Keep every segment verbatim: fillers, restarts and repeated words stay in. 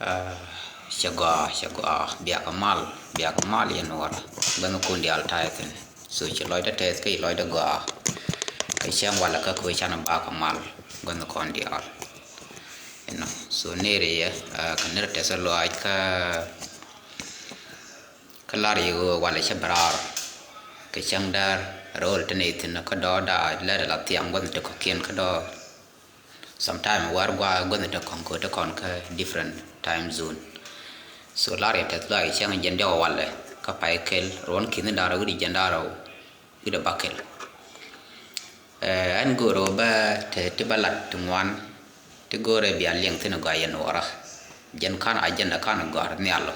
Cɛ gɔaa, cɛ gɔaa, biakɛ mal, biakɛ mal yɛn nuɔɔrä. Gua̱n kun diaal ta̱yɛ thi̱n. So ci lɔcdä tɛth kä ci lɔcdä gɔaa. Kɛ cäŋ walɛ kä ko̱ canɛ bakɛ mal gua̱n kɔn diaal. Inɔ so neri yɛ kɛ neri tɛth lɔaac kä kä lar yɛ ɣöö walɛ cä bɛ raar. Kɛ cäŋ däär rööl te ney thi̱n kä dɔɔda lɛt la thiaŋ gua̱n ti kɔ̱kiɛn kä dɔɔr. Sometime war gua gua̱n ti kɔ̱ŋ kööt ti kɔn kä different time zone. So lar yɛ tɛth lɔaac cäŋ jɛn diɔk walɛ kä pay kel ruɔ̱n ki̱n da̱r wi̱cdɛ jɛn da̱r wi̱cdɛ bakel. Ɛn go̱o̱r ɣöö bä te ti bä lat ti ŋuan ti go̱o̱rɛ bia liɛŋ thi̱n gɔaa yɛn nuɔɔrä. Jɛn ka̱n agenda ka̱n gɔ̱a̱r nhial ɔ.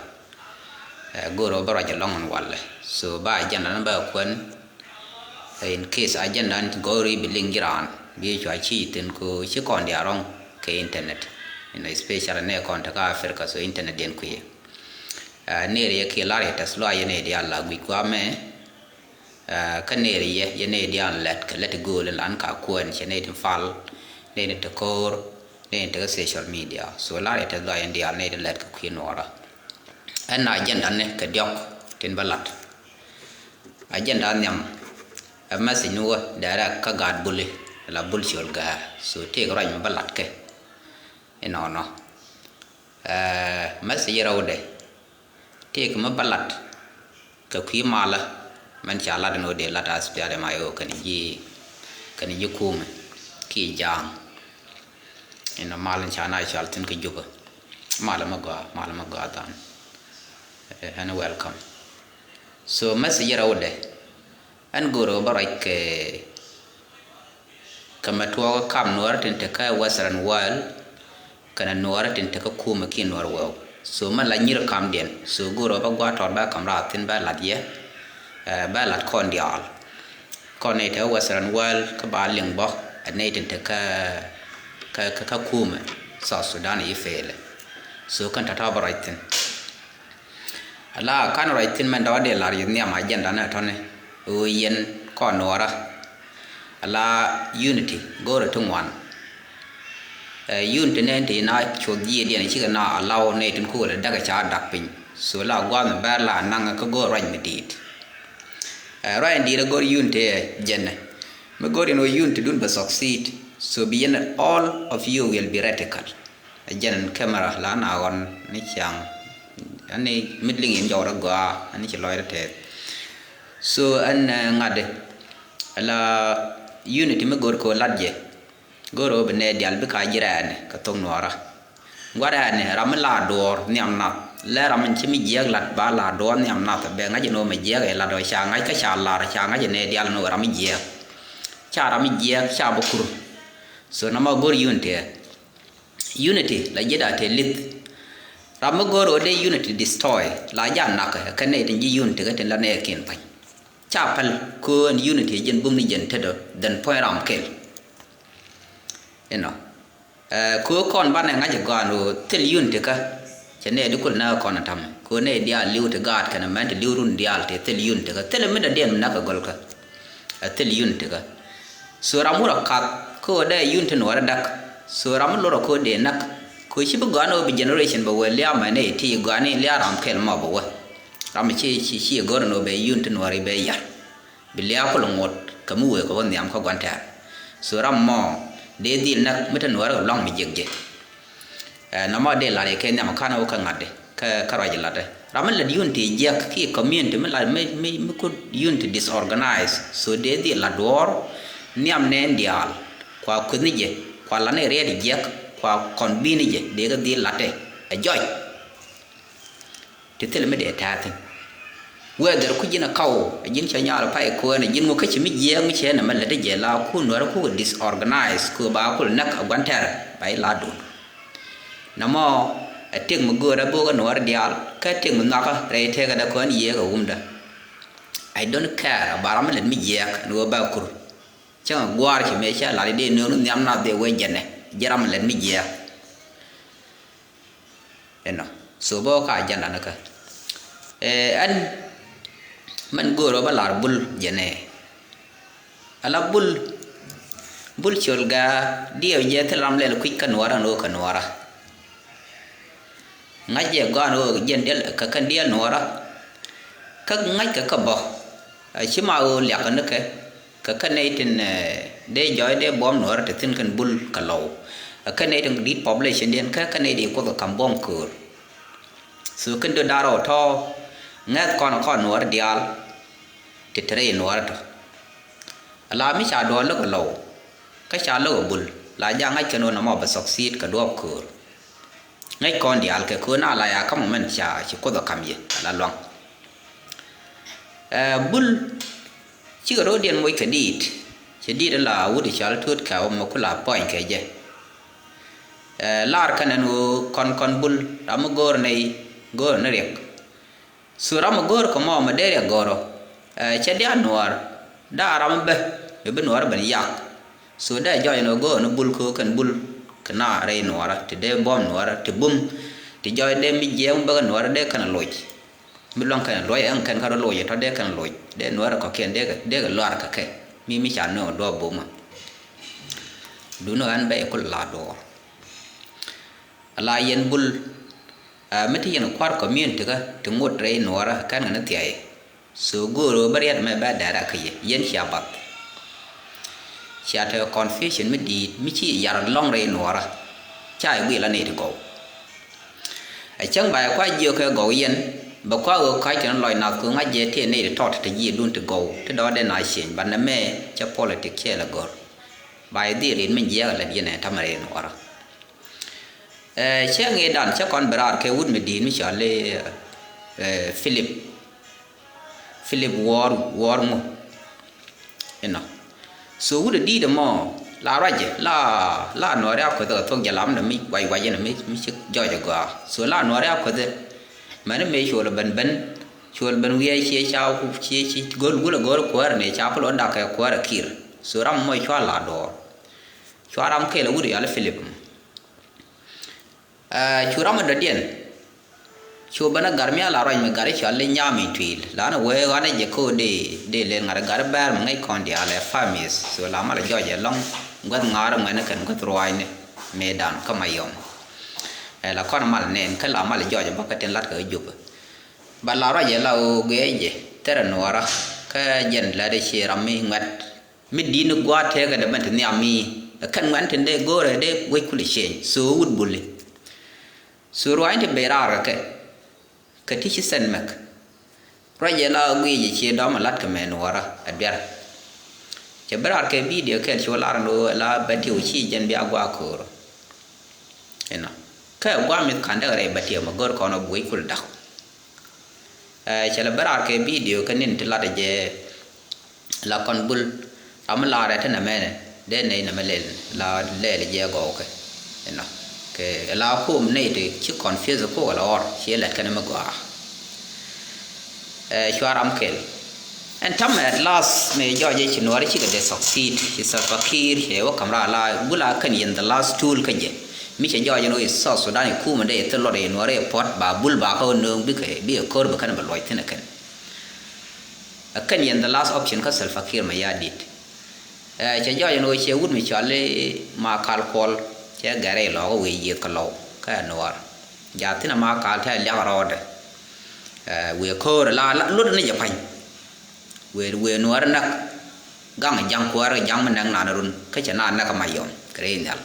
Go̱o̱r ɣöö bä ruac ɛlɔ̱ŋ ɛn walɛ. So bä agenda ni bä kuɛn. In case agenda ni ti gɔ̱a̱r i̱ bi liŋ ji̱ raan bi cua ci thi̱n ku ci kɔn diaal rɔ̱ŋ kɛ internet. Inɔ especially nɛ kɔn te kä Africa, so internet diɛn kui̱. Neri yɛ kiɛ lar yɛ tɛth lɔaac yɛn i̱ diaal la guic guamɛ. Kä neri yɛ yɛ nɛy diaal lɛt kɛ lɛt ti gööl in lan ka kuɛn cɛ nɛy ti pal, nɛy ti ko̱o̱r, nɛy ti kɛ social media. So lar yɛ tɛth lɔaac yɛn diaal nɛy ti lɛt kɛ kui̱ nuɔɔrä. Ɛn agenda ni kɛ diɔk tin bä lat. Agenda nhiam ɛ message ni wä direct kä gaat buli la bul ciöl gäär. So tëëk ruac mi bä lat kɛ inɔnɔ. Message rɛwdɛ tëëk mi bä lat kɛ kui̱ malä mɛn ca lat ni wä dee lat aspial ma yo kɛn ji̱ kɛn ji̱ kumɛ kiɛ ja̱a̱ŋ. Inɔ mal in ca na cual thi̱n kä Jubä. Mal ma gɔaa, mal ma gɔaa dhan. Ɛn welcome. So message rɛwdɛ ɛn go̱o̱r ɣöö bä ruac kɛ kɛ mɛ tuɔɔk kam nuɔɔrä tin te kä Western world kɛnɛ nuɔɔrä tin te kä kumɛ kiɛ nuɔɔr wɛw. So mɛ la nyir kamdiɛn so go̱o̱r ɣöö bä gua̱a̱ tɔɔt bä kam raar thi̱n bä lat yɛ. Bä lat kɔn diaal kɔn nɛy te kä Western world kä ba liŋ bä ɛ nɛy tin te kä kä kä kumɛ South Sudan i̱ fɛɛlɛ. So kɛn tɔ̱tɔ̱ bä ruac thi̱n. Ala kan ruac thi̱n mɛn dɔ̱ŋ dee lar yɛ nhiam agenda ni tɔ̱ni ɣöö yɛn kɔn nuɔɔrä. Ala unity go̱o̱rɛ ti ŋuan. Unity nɛn ti na cuɔth jiɛɛdiɛn cikɛ na allow nɛy tin kukɛ lɛ däk ca dak piny. So la gua̱a̱th mi bɛr la naŋ kä go̱o̱r ruac mi di̱i̱t. Ruac in di̱i̱t ɛ go̱o̱r unity ɛ jɛnɛ mi go̱o̱r in ɣöö unity dun bɛ succeed. So bi yɛn all of you will be radical. Ɛ jɛn camera la na ɣɔn ni ciaŋ. Ani mi liŋ in jɔwrɛ gɔaa ani ci lɔcdɛ tɛth. So ɛn ŋa̱tdɛ ala unity mi go̱o̱r kɛ lat jɛ. Go̱o̱r ɣöö bi nɛy diaal bi ka ji̱ rɛɛni kɛ thok nuɔɔrä. Gua̱rɛɛni ram mi la duɔɔr nhiam nath lɛ ram mi ci mi jiɛɛk lat ba la duɔɔr nhiam nath bɛ ŋa̱c in ɣöö mi jiɛɛk ɛ lat ɔ ca ŋa̱c kä ca lar ca ŋa̱c in nɛy diaal in ɣöö ram mi jiɛɛk. Ca ram mi jiɛɛk ca bi kur. So nɔmɔ go̱o̱r unity ɛ. Unity la ji̱ da̱a̱ te li̱th. Ram mi go̱o̱r ɣöö dee unity destroy la ja̱ nakä kɛ nɛy tin ji̱ unity kä tin la nɛɛkiɛn pa̱ny. Ca päl köö ɛn unity jɛn bum ni jɛn tetdɔ dhän puɔ̱ny ram kɛl. Inɔ köö kɔn banɛ ŋa̱c ɛ gɔaa ɛn ɣöö thil unity kä cɛ nɛy di kul näk kɔn ɛ ta̱mɛ köö nɛy diaal li̱w ti gaat kɛnɛ mɛn ti li̱w run diaal ti thil unity kä thil mi dɔ̱diɛn mi näk ɛ gɔlkä. Ɛ thil unity kä. So ram wurɛ kath kä ɣöö dee unity nuɔɔrɛ dak. So ram mi lorɛ kä ɣöö dee näk kä ɣöö ci bi gɔaa ni ɣöö bi generation bɛ wee lia̱a̱ mɛn i̱ ti gɔaa ni lia̱a̱ ram kɛl mɔ bɛ wee. Ram mi ci ci ci gɔ̱r ni ɣöö bɛ unity nuɔɔri bɛ yar. Bi lia̱a̱ kulɛ ŋot kɛ mi wee kɛ wä nhiam kä gua̱n tɛ̈r. So ram mɔ dee dhil näk mi te nuɔɔrɛ kɛ lua̱ŋ mi jiɛk jɛ. Ɛ nɔmɔ dee lar yɛ kɛ nhiam ka̱n wä kä ŋa̱tdɛ kä kä ruac latdɛ ram mi lät unity jiɛk kiɛ community mi lat mi mi mi kut unity disorganize. So dee dhil lat duɔɔr nhiam nɛn diaal kua kueth ni jɛ kua lat ni riɛt jiɛk kua kɔn bi ni jɛ dee kɛ dhil latdɛ ɛ jɔc. Ti thil mi dee tɛ̈thin. Whether ku ji̱n a kaw a ji̱n cɛ nyal pay kuɛn a ji̱n ŋu kä ci mi jiɛɛk mi cɛ nɛ mɛ lät jɛ la ku nuɔr ku disorganize ku ba kul näk a gua̱n tɛr ba i̱ la dun. Nɔmɔ a tëk mi göörä bok a nuɔr diaal kä tëk mi nhɔakä rɛy tëkä dɛ kuɛn yiëëk a wumdä. I don't care a ba ram mi lät mi jiɛɛk ni wä ba kur. Cäŋ a gua̱a̱r ci mëë cä lat i̱ dee nööŋ ni nhiam nath dee wee jɛnɛ ji̱ ram mi lät mi jiɛɛk. Inɔ so bä ka agenda ni kä. Ɛn mɛn go̱o̱r ɣä bä lar bul jɛ nɛ. Ala bul bul ciöl gaa diɛw jɛ thil ram lɛl kui̱c kä nuɔra ni ɣä kä nuɔra. Ŋa̱c jɛ gɔaa ni ɣöö jiɛn diɛl kɛ kɛn diɛl nuɔɔrä. Kä ŋa̱c kɛ kä bä, ɛ, ci ma ɣöö liakɛ ni kɛ, kɛ kɛn nɛy tin, ɛ, dee jɔɔc dee buɔ̱m nuɔɔrä ti thi̱n kɛn Bul kɛ Lɔw. Ɛ kɛn nɛy tin di̱t population diɛn kä kɛn nɛy di Kuoth ɛ ka̱m buɔ̱m köör. So kɛn döt da̱rɛ ɣöö tɔ̱ ŋäth kɔn kɔn nuɔɔrä diaal ti te rɛy nuɔɔrä tɔ. Ala mi ca duɔɔr lo̱k ɛ Lɔw kä ca lo̱k ɛ Bul, la ja̱ ŋa̱c kɛn ɣöö nɔmɔ bɛ succeed kɛ duɔ̱ɔ̱p köör. Ŋäc kɔn diaal kɛ köör na la ya kä mɔ mɛn ca ci Kuoth ɛ ka̱m yɛ ala luaŋ. Ɛ, Bul cikɛ ro̱o̱diɛn moc kɛ diit, cɛ diit ala wut i̱ cɔal Tuut Kɛw mɛ kula puɔ̱ny kɛ jɛ. Ɛ, lar kɛn ɛn ɣöö kɔn kɔn Bul ram mi go̱o̱r nɛy go̱o̱r ni riɛk. So ram mi go̱o̱r kɛ mɔ mɛ dee riɛk go̱o̱rɔ, ɛ, cɛ diaal nuɔɔr, da̱a̱ ram mi bä, ɛ bi nuɔɔr ben yak. So dee jɔɔc ni go̱o̱r ni Bul kɛ kɛn Bul kɛ na rɛy nuɔɔrä ti dee buɔ̱m nuɔɔrä ti bum ti jɔɔc dee mi jiɛɛk mi bä kɛ nuɔɔrä dee kɛn loc. Mi luaŋ kɛn loc ɛn kɛn kä rɔ loc tɔ dee kɛn loc dee nuɔɔrä kɔ̱kiɛn dee kɛ, dee kɛ luaar kɛ kɛ mi, mi ca nööŋ duɔ̱ɔ̱p bumä. Duundɛ ɣän bɛ ikul la duɔɔr. Ala yɛn Bul, ɛ, mi ti yɛn kua̱r community kä ti ŋot rɛy nuɔɔrä kɛn kɛ ni thia̱y. So go̱o̱r ɣöö bä riɛt mɛ bɛ dɛɛrɛ kä yɛ yɛn cia bath. Cia te confusion mi di̱i̱t mi ci yar lɔ̱ŋ rɛy nuɔɔrä. Ca yɛ guiy la nɛy ti gɔw. Ɛ cäŋ ba yɛ kua jiök kɛ gɔw yɛn bɛ kua ɣöö ka̱c kɛn lɔc nath kɛ ŋa̱c jɛ tëë nɛy ti tɔt te ji̱ dun ti gɔw ti dɔ̱ɔ̱dɛ na cieny ba nɛmɛ cɛ politic cɛ lɛ gör. Ba yɛ dhil rin mi jiɛɛk ɛ lät yɛn ɛ tamɛ rɛy nuɔɔrä. Ɛ, cɛ ŋi̱i̱cdan cä kɔn bi raar kɛ wut mi di̱i̱t mi cɔal i̱, ɛ, Philip, Philip Wuɔ̱ɔ̱r, Wuɔ̱ɔ̱r ŋu inɔ. So wut ɛ di̱i̱t ɛmɔ la ruacɛ la, la nuɔɔri a kueth kɛ thuɔ̱k jɛ lam nɛ mi wac wac inɔ mi, mi ci jɔɔc ɛ gɔaa. So la nuɔɔri a kueth ɛ mɛni mëë col ɛ ben ben, col ben wiee cie ca, cie ci go̱l gulɛ go̱o̱r kuäär ni ca pul ɣän dak kɛ kuäär ɛ ki̱i̱r. So ram ɛmɔ cua la duɔɔr. Cua ram kɛl ɛ wut ɛ yɔal i̱ Philip. Ɛ, cu ram mi dɔ̱diɛn cu ben a gar mi a la ruac mi gar i̱ cɔal i̱ Nyam i̱ Tuil. Lanɛ wee ɣɔanɛ jɛ ko̱o̱t dee, dee lel ŋa̱t i̱ gar i̱ bɛɛr mi ŋäc kɔn diaal ɛ famith. So la mal i̱ jɔɔc ɛlɔ̱ŋ guäth ŋa̱a̱r i̱ ŋuɛ̈ni kɛn guäth ruaacni mëëdan kä Mayom. Ɛ, la kɔn mal nɛn kä la mal i̱ jɔɔc ɛ bä kä tin la̱t kɛ kä Jubɛ. Ba la ruac ɛ la ɣöö guiɛ jɛ thilɛ nuɔɔrä kä jɛn lät i̱ ci ram mi ŋuɛ̈t. Mi di̱t ni gua̱a̱th tëëkɛ dee ben ti nhiam mi ɛ kɛn ŋuɛ̈n tin dee go̱o̱rɛ dee wec kulɛ cieny. So wut Buli. So ruaacni ti ben raar kɛ kɛ, kɛ ti ci sɛn mɛk. Ruac jɛ la guic jɛ cie dɔ̱m ɛ la̱t kɛ mɛ nuɔɔrä ɛ duer. Cɛ bi raar kɛ bidio kɛl ci wä lar ni ɣöö la bɛ tiw ci jɛn bia gua̱a̱ köör. Inɔ. Kä ɛ gua̱a̱ mi̱th ka̱n däk rɛy bɛ tiw mɛ go̱r kɔn ɔ bi wec kulɛ da̱k. Ɛ, cɛ lɛ bä raar kɛ bidio kä ni̱n ti latdɛ jɛ la kɔn Bul ram mi laarɛ ti nɛmɛ nɛ dee nɛy nɛmɛ lɛl la lɛl jɛ gɔw kɛ. Inɔ kɛ la kum nɛy ti ci confuse kok la ɣɔr ci lɛt kɛn mi gɔaa. Ɛ, cua ram kɛl. Ɛn tam at last mëë jɔɔc jɛ ci nuɔɔri cikɛ dee succeed ci Salva Kiir cɛ wä ka̱m raar la Bul a kɛn yɛn the last tool kä jɛ. Mi cɛ jɔɔc ɛn ɣöö i̱ South Sudan i̱ kumɛ dee i̱ thil luɔt i̱ nuɔɔri i̱ puɔ̱t ba Bul ba kä ɣöö nööŋ bikɛ bikɛ ko̱r bi kɛn bɛ luɔc thi̱n ɛ kɛn. Ɛ kɛn yɛn the last option kä Salva Kiir Mayardit. Ɛ, cɛ jɔɔc ɛn ɣöö cɛ wut mi cɔal i̱ Makal Kuɔl cɛ gɛr i̱ lɔɔk ɛ wëë yiëëth kɛ Lɔw kä ɛ nuɔɔr. Jaathinɛ Makal tɛ liak rɔɔdɛ. Ɛ, wëë ko̱o̱r la, la luɔt ni jɛ pa̱ny. Wëë, wëë nuɔɔr näk gaŋ ja̱ŋ kuäär ja̱ŋ mi näk naan run kä cɛ naan näk kä Mayom kɛ rɛy nhial.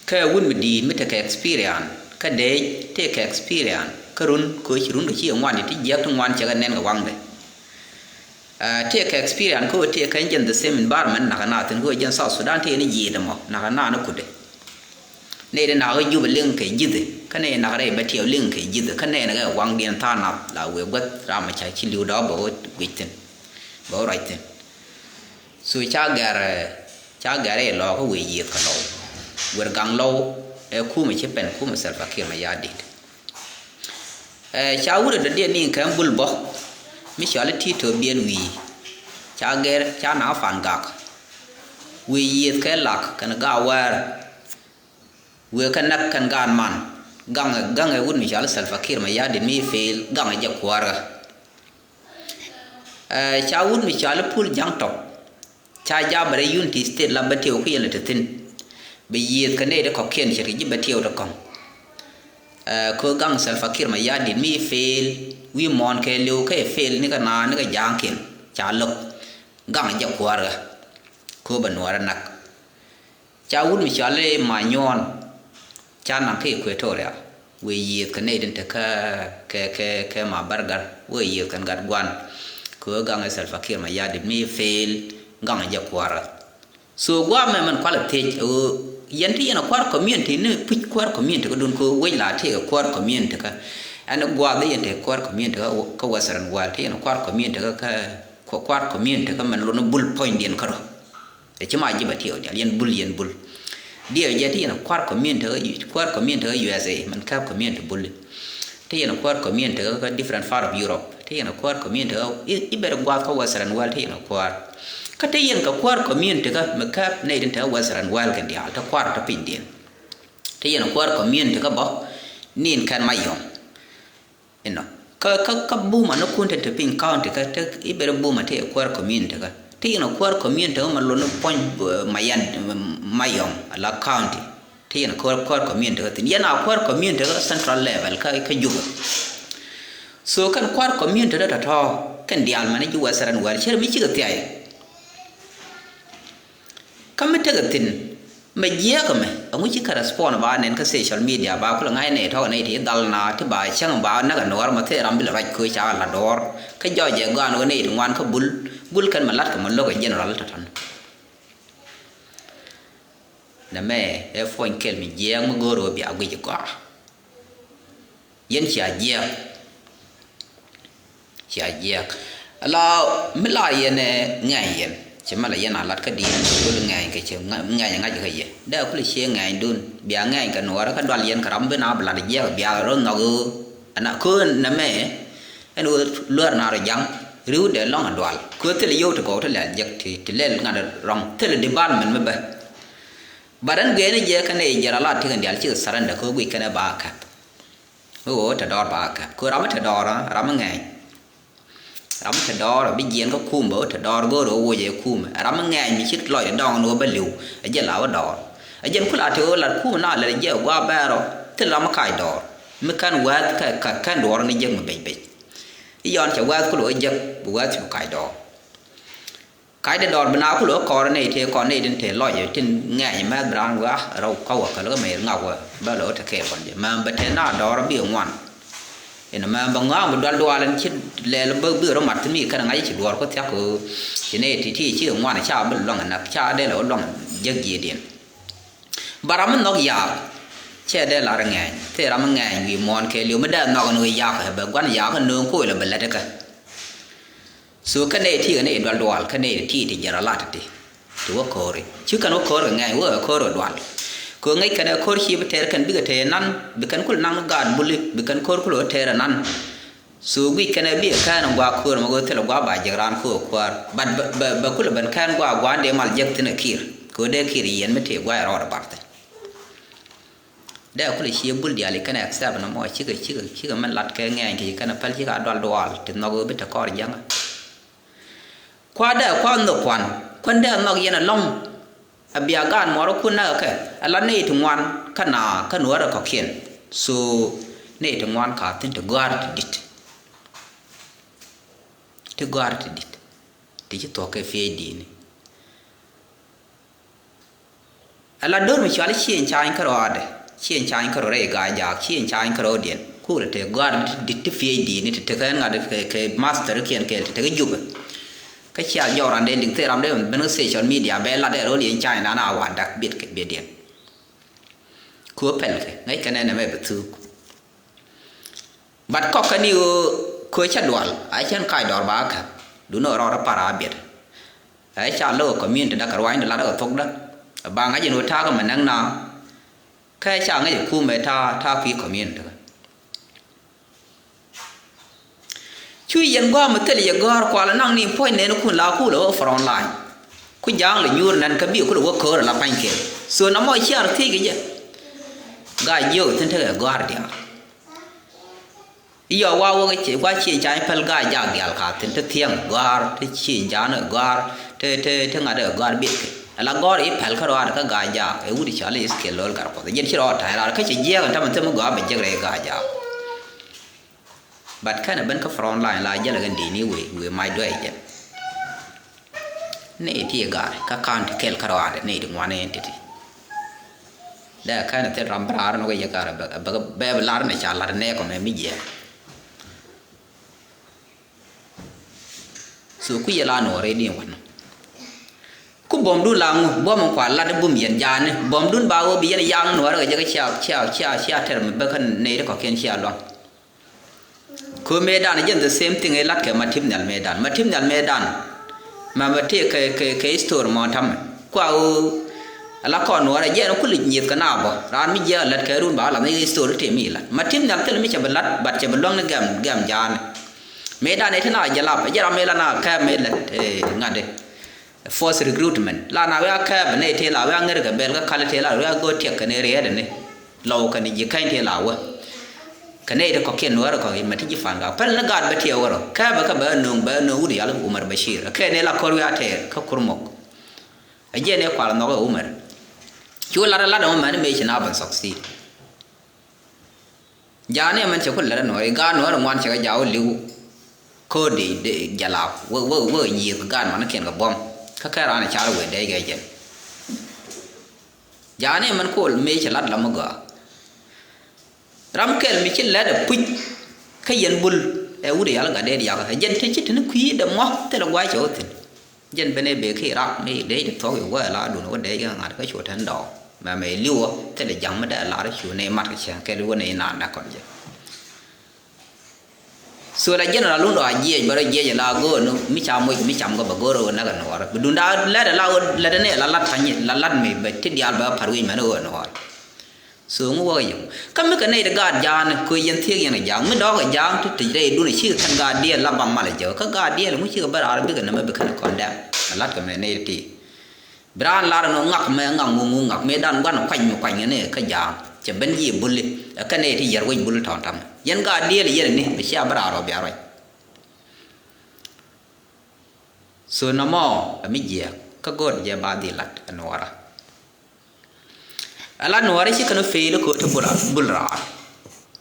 Kä wut mi di̱i̱t mi tekɛ experience kä dee tekɛ experience kä run kɛ ci run kɛ ci ŋuan ti jiäk ti ŋuan cɛ kɛ nɛn kɛ waŋdɛ. Ɛ, tekɛ experience kä wä tekɛ jɛn the same environment nakä na thin kä wä jɛn South Sudan tekɛ ni ji̱i̱t ɛmɔ nakä na ni kudɛ. Nɛy ti nak kä Jubɛ liŋ kɛ ji̱thɛ kä nɛy nak rɛy bɛ tiɛw liŋ kɛ ji̱thɛ kä nɛy nak kɛ waŋdiɛn tha̱a̱ŋ nath la wëë guäth ram mi ca ci li̱w dɔɔk bɛ wä guic thi̱n bɛ wä ruac thi̱n. So ca gɛr ca gɛr i̱ lɔɔk kä wëë yiëëth kɛ Lɔw. Wër gaŋ Lɔw ɛ kumɛ ci pɛn kumɛ Salva Kiir Mayardit. Ɛ, ca wut ɛ dɔ̱diɛn ni kɛ Bul bä mi cɔal i̱ Tito Biɛl Wi̱i̱. Ca gɛr ca naŋ Pan Gak. Wëë yiëëth kɛ lak kɛn gaat wäär. Wëë kɛ näk kɛn gaat man. Gaŋɛ, gaŋɛ wut mi cɔal i̱ Salva Kiir Mayardit mi fail gaŋɛ jɛ kuäärä. Ɛ, ca wut mi cɔal i̱ Pul Jaŋ Tɔk. Ca jaabɛ rɛy Unity State la bɛ tiɛw kä yɛn lɛ te thi̱n. Bɛ yiëëth kɛ nɛy ti kɔ̱kiɛn ce̱tkɛ ji̱ bɛ tiɛw ti kɔ̱ŋ. Ɛ, kɛ ɣöö gaŋ Salva Kiir Mayardit mi fail wi̱i̱ muɔ̱ɔ̱n kɛɛliw, kɛ fail ni kä naath ni kä ja̱a̱ŋkiɛn ca lo̱k. Gaŋ jɛ kuäärä kɛ ɣöö bɛ Nuäärä näk. Ca wut mi cɔal i̱ Manyuɔn, ca naŋ kä Equatoria, wëë yiëëth kɛ nɛy tin te kä, kɛ, kɛ, kɛ Mabargar, wëë yiëëth kɛn gat Guan. Kɛ ɣöö gaŋ ɛ Salva Kiir Mayardit mi fail, gaŋ jɛ kuäärä. So guamɛ mɛn kualɛ thiec, ɛ ɣöö yɛn ti yɛn a kuäär community ni puc kuäär community kä dun kɛ ɣöö wec la ti kɛ kuäär community kä. Ɛn guath yɛn te kuäär community kä, kä Western world ti yɛn a kuäär community kä, kä kuäär community kä mɛn lon bul puɔ̱nydiɛn kärɔ. Ɛ ci ma ji̱ ba tiɛw dial yɛn bul, yɛn bul. Diɛw jɛ ti yɛn a kuäär community kä, kuäär community kä U S A, mɛn käp community bul. Ti yɛn a kuäär community kä, kä different part of Europe. Ti yɛn a kuäär community kä, i̱, i̱ bɛr guath kä Western world ti yɛn a kuäär. Kä ti yɛn kɛ kuäär community kä, mi käp nɛy tin te Western world kɛn diaal, te kuäär te pinydiɛn. Ti yɛn a kuäär community kä bä, ni in kɛn Mayom. Inɔ. Kä, kä, kä buma ni kun te te piny county kä, te i̱ bɛr buma ti yɛ kuäär community kä. Ti yɛn a kuäär community kä ma lon ni puɔ̱ny, eh, Mayan, eh, Mayom, ala county. Ti yɛn a kuäär, kuäär community kä thin. Yɛn a kuäär community kä central level kä, kä Juba. So kɛn kuäär community kä tɔ̱tɔ̱, kɛn diaal mɛn ji̱ Western world, cɛ rɛ mi cikɛ thiay. Kä mi tekɛ thi̱n, mɛ jiääk ɛmɛ, ɛŋu ci kɛ respond ba nɛn kä social media, ba kulɛ ŋa̱c nɛy tɔ̱ nɛy ti dhal na ti ba cäŋ ba näk ɛ Nuäär mɛ thil ram bi lɛ ruac köö ca la dɔɔr. Kä jɔɔc ɛ gɔaan ɣöö nɛy ti ŋuan kä bul, bul kɛn mɛ la̱t kɛ mɛ lo̱k ɛ general tɔ̱tɔ̱n. Nɛmɛ ɛ puɔ̱ny kɛl mi jiääk mi go̱o̱r ɣöö bia guic ɛ gɔaa. Yɛn cia jiɛk. Cia jiɛk. La mi la yɛn, eh, ŋɛny yɛn. Ci mi la yɛn a lat kä di̱i̱t, kul ŋɛny kɛ ci ŋa-, ŋɛny ŋa̱c kä yɛ. Dee kul cie ŋɛnydun. Bia ŋɛny kɛ Nuäärä kä dual yɛn kɛ ram bi na bi lat jiɛk bia rɔ nhɔk ɣöö. Ɛna köö nɛmɛ. Ɛn ɣöö luäär na rɔ ja̱ŋ. Ri̱w dee lɔ̱ŋ a dual. Köö thil yio̱w ti gɔw ti lɛl jek ti, ti lɛl ŋa̱t rɔ̱ŋ. Thil department mi bä. But ɛn guiɛɛni jɛ kɛn ɛ jɛ ra lat ti kɛn dial cikɛ surrender köö guic kɛn ɛ ba kɛp. Mi wee wä te dɔɔr ba kɛ. Kɛ ram mi te dɔɔr, ram mi ŋɛny. Ram mi te dɔɔr, bi jiɛn kä kum bɛ wä te dɔɔr, go̱o̱r wä woc ɛ kum. Ram mi ŋɛny mi cit lɔc dɔŋ ni wä bä li̱w. Ɛ jɛ la wä dɔɔr. Ɛ jɛn kula te wä lat kum na lɛ jɛ gua bɛɛrɔ. Thil ram mi kac dɔɔr. Mi kɛn wɛth kɛ, kɛ kɛn duɔr ni jek mi bec bec. I̱ yɔn cɛ wɛth kul wä jek, bi wɛth cu kac dɔɔr. Kac dee dɔɔr bi na kulɛ kɔɔr nɛy tëë kɔn nɛy tin tëë lɔc tin ŋɛɛc mɛth bi raan wee a rɛw kä wä kɛ lkä mɛy ri ŋak wä bä lɛ wä te kɛɛl kɔn jɛ mɛm bɛ tëë na dɔɔr bi ŋuan. Inɔ mɛm bɛ ŋa̱a̱ŋ bi dual dual in ci lɛl bä bi rɔ mat thi̱n mi kɛn ŋa̱c ci duɔɔr ku thia̱k kɛ ci nɛy ti ti ci ŋuan ca bi luaŋ nak ca dee lɛ wä luaŋ jek jiëëdiɛn. Ba ram mi nhɔk yaak cɛ dee lar ŋɛɛny thil ram mi ŋɛɛny wi̱i̱ muɔ̱ɔ̱n kɛɛliw mi dee nhɔk in wee yaak bɛ gua̱n yaak in nööŋ koc lɛ bɛ lät ikä. So kä nɛy ti kä nɛy dual dual kä nɛy ti ti jɛn rɔ lat ti ti wä ko̱ri ci kɛn wä ko̱r kɛ ŋɛny wä ko̱r wä dual. Kɛ ŋäc kɛn ɛ ko̱r ci bi tɛɛr kɛn bikɛ tɛɛr nan bi kɛn kul naŋ gaat buli bi kɛn ko̱r kul wä tɛɛr nan. So guic kɛn ɛ bi kɛn gua ko̱r mɛ wä thil gua ba jek ran ko̱r kuäär but bɛ bɛ kul ben kɛn gua gua dee mal jek thin ɛ kir kɛ wä dee kir yɛn mi tëë gua ɛ rɔɔd ɛ bar thin. Dee kulɛ cie bul diaal i̱ kɛn accept nɔmɔ cikɛ cikɛ cikɛ mɛn lat kɛ ŋɛɛny kɛ ci kɛn päl cikɛ a dual dual ti nhɔk bi te kɔr jiäŋä. Kua dee kua nhök kuan kuan dee nhɔk yɛn ɛlɔ̱ŋ. A bia gaat muɔrä kun näk kɛ a la nɛy ti ŋuan kä na kä nuäärä kɔ̱kiɛn. So nɛy ti ŋuan ka thi̱n ti gɔ̱a̱r ti di̱t. Ti gɔ̱a̱r ti di̱t ti ci thuɔ̱k kɛ piec di̱i̱ni. Ala do̱r mi cuali cieŋ cany kärɔɔdɛ cieŋ cany kärɔ rɛy ga̱a̱c jaak cieŋ cany kärɔɔdiɛn. Kulɛ te gɔ̱a̱r di̱t ti piec di̱i̱ni ti tekɛ ŋa̱t kɛ, kɛ master kiɛn kɛɛl ti tekɛ jupɛ. Kä cia jɔɔk randɛ liŋ thil ramdɛ ben kä social media bɛ lat ɛ ro̱l yɛn cany nan a wa̱a̱ dak biɛt kɛ biɛtdiɛn. Kuɛ pɛl kɛ ŋäc kɛn ɛn ɛmɛ bɛ thuuk. But kɔk kɛn i̱ ɣöö köö cä dual a cɛn kac dɔɔr ba kä duni ɣä rɔɔdä par a biɛt. Ɛ ca lo̱k ɛ community da kɛ ruanydu lat ɛ kɛ thokdä. Ba ŋa̱c in ɣöö ta̱a̱ kä mɛ näk na kä ɛ ca ŋäc ɛ kumɛ ta̱a̱ ta̱a̱ kui̱ community kä. Cu yɛn gua̱a̱m mi thil yɛ gɔ̱a̱r kual naŋ ni puɔ̱ny nɛɛni kun la kulɛ wä front line. Ku ja̱a̱ŋ lɛ nyuur nɛn kä bi kulɛ wä köör la pa̱ny kɛl. So na mɔ ciar thiec kɛ jɛ. Ga̱a̱c jiök thi̱n tekɛ gɔ̱a̱r diaal. I̱ yɔ wa wä kɛ cie gua cie ca̱ny päl ga̱a̱c jaak diaal ka thi̱n te thiäŋ gɔ̱a̱r te cie ja̱a̱n ɛ gɔ̱a̱r te te te ŋa̱t ɛ gɔ̱a̱r biɛt kɛ. Ala gɔ̱r i̱ pɛl kä rɔaadɛ kä Gaa-jaak, ɛ wut i̱ cɔal i̱ Ezekiel Lo̱l Gatkuɔth. Jɛn ci rɔɔd ta̱a̱ raar kä cɛ jiɛɛk ɛn tämɛ thim mi gɔaa bɛ jek rɛy Gaa-jaak. But kɛnɛ ben kä front line la jälɛ kɛn di̱i̱ni wëë, wëë mac duɛɛc jɛn. Nɛy ti ɛ ga̱a̱r kä county kɛl kä rɔaadɛ, nɛy ti ŋuan ɛn ti̱ti̱. Dee kɛnɛ thil ram bi raar ɛn ɣöö kɛ yɛ ga̱a̱r bɛ, bɛ, bɛ, bɛ lar ɛn ɛ ca lat ɛn ɛ kɔmɛ mi jiɛɛk. So kui̱ yɛ la nuɔɔr rɛy di̱i̱n wanɔ. Ku buɔ̱mdun la ŋu, buɔ̱m in kua lat i̱ bum yɛn ja̱a̱ni, buɔ̱mdun ba ɣöö bi yɛn yaŋ nuɔɔr kɛ jɛ kɛ cia, cia, cia, cia tɛr mi bä kä nɛy ti kɔ̱kiɛn cia luaŋ. Kö mëëdan jɛn the same thing i̱ lat kɛ ma tip nhial mëëdan, ma tip nhial mëëdan. Ma ma tëë kɛ, kɛ, kɛ history mɔ tamɛ. Kua ɣöö ala kɔn nuɔɔr ɛ jɛn kul i̱ nyieth kɛ na bä. Raan mi jiɛk ɛ lät kɛ run ba la ni history tëë mi lat. Ma tip nhial thil mi cɛ bi lat, but cɛ bi luäŋ ni gɛm, gɛm ja̱a̱ni. Mëëdan ɛ ti na jɛ lap, ɛ jɛ ram mëë la na kɛɛp mëë lät, eh, ŋa̱t ɛ. Force recruitment. La na wiaa kɛɛp nɛy tëë la wiaa ŋär kɛ bɛl kä kal tëë la wiaa go̱o̱r tiɛk kɛn ɛ riɛɛt ɛn ɛ. Lɔw kɛn ji̱ kɛny tëë la wä. Kɛ nɛy ti kɔ̱kiɛn nuäärä kɔ̱k i̱ mɛ ti ji̱ fan gak. Päl ni gaat bä tiɛɛk wä rɔ. Kɛɛp bä kä bɛ nööŋ, bɛ nööŋ wut yal Umar Bashir. Kɛ nɛy la ko̱r wiaa tɛɛr kä Kurmuk. Ɛ jiɛn ɛ kual nhɔk ɛ Umar. Cu lat ɛ lat ɛmɔ mɛn mëë ci na bä succeed. Ja̱a̱ni ɛmɛn cɛ ku lɛr ɛn ɣöö i̱ gaat nuɔ̱ɔ̱r ŋuan cɛ kɛ ja̱a̱ wä li̱w. Ko̱o̱di de jɛ laap wä, wä, wä nyieth gaat nuɔ̱ɔ̱r kiɛn kɛ buɔ̱m. Kä kɛ raan ɛ car wee dee kɛ jɛn. Ja̱a̱ni ɛmɛn ko̱o̱l mëë cɛ lat lam mi gɔaa. Ram kɛl mi ci lɛt ɛ puc kä yɛn bul ɛ wut ɛ yal gat dee diakä. Ɛ jɛn te ci te ni kui̱ dɛ mɔ thilɛ gua̱a̱c cɛ wä thi̱n. Jɛn ben ɛ bëë ki rak ni dee ti thuɔ̱k i̱ wä ɛ la dun wä dee i̱ ŋa̱t kä cu te ni dɔɔk. Mɛ mɛ li̱wä thilɛ ja̱ŋ mi dee lar cu ni mat kɛ cäŋ kɛl wä ni naan dee kɔn jɛ. So la general wun dɔ̱ a jiɛc bä rɔ jiɛc la go̱o̱r ni mi ca moc mi cam kɛ bä go̱o̱r wä näk ɛ nuɔɔr. Bi dunda lɛt ɛ la wä lɛt ɛ ni la lat pa̱ny la lat mi bɛ ti diaal bɛ par wi̱c mɛn wä nuɔɔr. So ŋu wä kɛ yɔ̱ŋ. Kä mi kɛ nɛy ti gaat ja̱a̱n kɛ yɛn thiek yɛn kɛ ja̱a̱n. Mi dɔ̱k kɛ ja̱a̱n ti tic rɛy dun cikɛ kɛn gaat diɛɛl la baŋ mal jɛ. Kä gaat diɛɛl ŋu cikɛ bä raar bikɛ nɛmɛ bi kɛn kɔn dɛm. Lat kɛ mɛ nɛy ti. Bi raan lar ni ŋak mɛ ŋak ŋu ŋu ŋak mɛ dan guan kuany mi kuany ni kä ja̱a̱n. Cɛ ben ji̱ buli. Ɛ kɛ nɛy ti yɛr wec buli tɔ̱ɔ̱n tam. Yɛn gaat diɛɛl yɛn ni bi cia bä raar rɔ bia ruac. So nɔmɔ ɛ mi jiɛɛk kä go̱o̱r jɛ ba dhil lat ɛ nuɔɔrä. Ɛ la nuɔɔri ci kɛn fail kɛ ɣöö te bul, bul raar.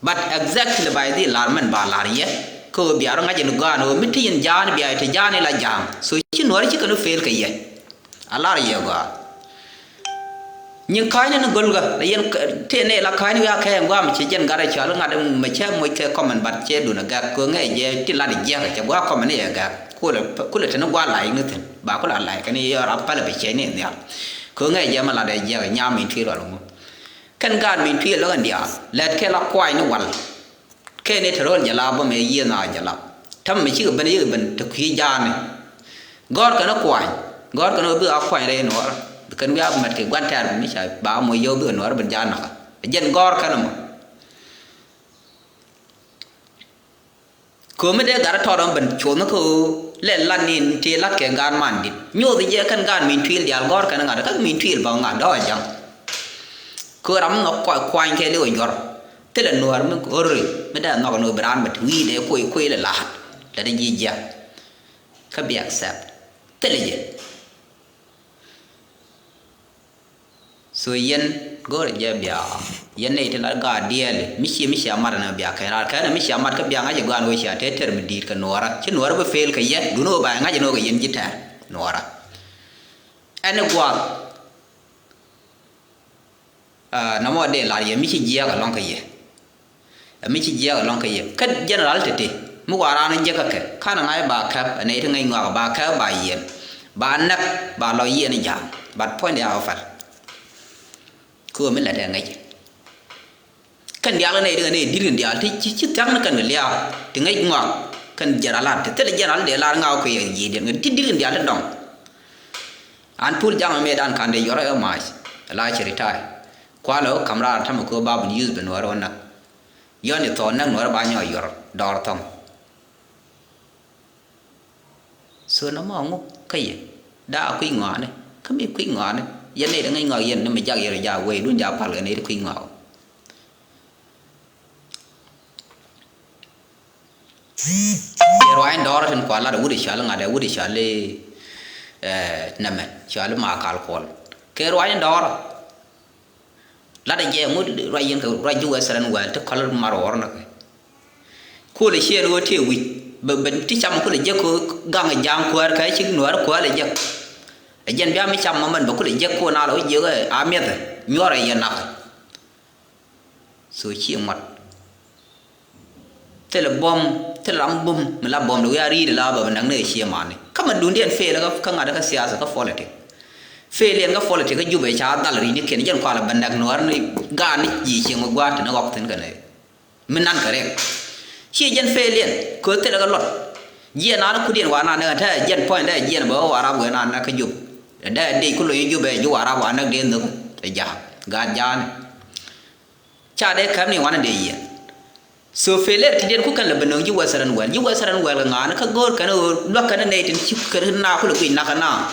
But exactly ba i̱ dhil lar mɛn ba lar yɛ. Kɛ ɣöö bia rɔ ŋa̱c in gɔaa ni ɣöö mi ti in ja̱a̱n bia i̱ te ja̱a̱n i̱ la ja̱a̱n. So ci nuɔɔri ci kɛn fail kɛ yɛ. A lar yɛ gɔaa. Nyin ka̱a̱cni ni go̱lgä la yɛn tëë nɛy la ka̱a̱cni wiaa kɛɛc in gua̱a̱m ci jɛn gat a cɔal ŋa̱t in mɛ cɛ moc kɛ comment but cɛ dun a gak kɛ ɣöö ŋɛc jɛ ti lat jiɛk cɛ gua̱a̱ comment ni yɛ gak. Kulɛ, kulɛ te ni gua̱a̱ la̱c ni thi̱n ba kulɛ la̱c kɛ ni yɛ rap pälɛ bi cɛ ni nhial. Kɛ ɣöö ŋɛc jɛ mɛ lat ɛ jiɛk nyam in tuil wal ŋu. Kɛn gaat min tuil lɔ kɛn diaal lɛt kɛ la kuay ni wal. Kɛn i̱ te ro̱l jɛ la bä mɛ yiëë na jɛ la. Täm mi cikɛ ben yikɛ ben te kui̱ ja̱a̱ni. Gɔ̱r kɛn i̱ kuany gɔ̱r kɛn i̱ bi a kuany rɛy nuɔɔr. Bi kɛn wiak mɛt kɛ gua̱n tɛ̈r bi mi ca ba moc yio̱w bikɛ nuɔɔr ben ja̱a̱n nakä. Jɛn gɔ̱r kɛn imɔ. Kömi dee gat tɔɔt ɔm ben cuɔth ni kä ɣöö lɛ lat ni ti lat kɛ gaat man dit nyoth jɛ kɛn gaat min tuil diaal gɔ̱r kɛn ŋa̱t kä min tuil bä ŋa̱t dɔ̱k a ja̱ŋ. Kö ram mi nhɔk kuany kɛ liw a juɔ̱r thilɛ nuäär mi ɣöri mi dee nhɔk ni ɣöö bi raan bä ti wi̱i̱ dee kuɔy kuɔy lɛ la̱a̱t lɛ ti ji̱ jiäk. Kä bi accept thilɛ jɛ. So yɛn go̱o̱rɛ jɛ bia yɛn nɛy ti la gaat diɛɛli mi cie mi cia mat ɛn bia kɛn raar kɛn mi cia mat kä bia ŋa̱c ɛ gɔaa ni wee cia tëë tɛr mi di̱i̱t kɛ nuɔɔrä ci nuɔɔrä bä fail kɛ yɛ duni wee ba ŋa̱c ɛn wee kɛ yɛn ji̱ tɛr nuɔɔrä. Ɛn ɛ gua̱a̱th. Aa, nɔmɔ dee lar yɛ mi ci jiɛɛk ɛlɔ̱ŋ kä yɛ. Ɛ mi ci jiɛɛk ɛlɔ̱ŋ kä yɛ kä general tete mi wa raan jiɛk kä kɛ ka̱n ɛ ŋa̱c ba kɛp ɛ nɛy ti ŋäc ŋɔak ba kɛp ba yiɛn ba näk ba lɔ yiɛn i̱ ja̱a̱ŋ. But puɔ̱nydɛ a ɣä pal. Kɛ ɣöö mi lät ɛ ŋäc. Kɛn diaal kä nɛy ti ŋäc nɛy di̱t kɛn diaal ti ci, ci thia̱k ni kɛn kɛ lia̱a̱ ti ŋäc ŋɔak kɛn general ti thilɛ general dee lar ŋa̱k kɛ yɛ yiëëdiɛn kɛ ti di̱t kɛn diaal ti dɔ̱ŋ. An pul jaŋ mëëdan ka̱n dee yuɔr ɛ mac la cɛ retire. Kualɛ wä ka̱m raar ta̱mɛ kɛ ɣöö ba bun youth bɛ nuɔɔr wä näk. Yɔn i̱ thɔɔk näk nuɔɔr ba nyɔk yuɔr dɔɔr thɔŋ. So nɔmɔ ŋu kä yɛ daa kui̱ ŋɔaani kä mi kui̱ ŋɔaani. Yɛn nɛy ti ŋäc ŋɔak yɛn ni mi jak yɛn rɔ jak wee dun jak pal kɛ nɛy ti kui̱ ŋɔak. Yɛ ruac in dɔɔr tin kua lat a wut i̱ cɔal i̱ ŋa̱t a wut i̱ cɔal i̱ Ɛ, nɛmɛ cɔali Makal Kuɔl kɛ ruac in dɔɔrä. Latdɛ jɛ ŋut ruac yɛn kɛ ruac ji̱ Western world ti kɔl mar ɣɔr nɔ kɛ. Kulɛ ciɛ ni ɣöö tëë wi̱c bɛ, bɛ ti cam kulɛ jek kɛ ɣöö gaŋ ja̱a̱ŋ kuäär kɛ ci nuäär kuäär lɛ jek. Ɛ jɛn bia mi cam mɔ mɛn bɛ kulɛ jek kɛ ɣöö na lɔ jiɛk ɛ a miɛth nyuɔrɛ yɛ nak. So ciɛ ŋuɔ̱t. Thilɛ buɔ̱m, thilɛ ram bum mi la buɔ̱m di wiaa ri̱i̱t la bɛ bɛ näk ni ɛ ciɛ mani. Kä mɛ duundiɛn fail kä, kä ŋa̱t kä siasa kä politic. Fail yɛn kä politic kä Jubɛ ca dhal ri̱i̱t ni kiɛn jɛn kualɛ bɛ näk nuäär ni gaat ni ji̱ cieŋ mi gua̱a̱t ti ni ɣɔk thi̱n kɛnɛ. Mi nan kɛ rɛk. Ciɛ jɛn fail yɛn kɛ thilɛ kä luɔt. Jiɛn an kudiɛn wa nan ɛ tɛ jɛn point dɛ jiɛn bɛ wä Warap wee nan kä Jubɛ. Dɛ dee ku lo̱c Jubɛ ji̱ Warap wa näk dee nhök ɛ ja̱a̱k gaat ja̱a̱ni. Ca dee käm ni wanɛ dee yiɛn. So failure ti diɛn ku kɛn lɛ bɛ nöŋ ji̱ Western world. Ji̱ Western world kɛ ŋa̱a̱n kä go̱o̱r kɛn ɣöö luäk kɛn nɛy tin ci kɛn na kulɛ guic nak kɛ na.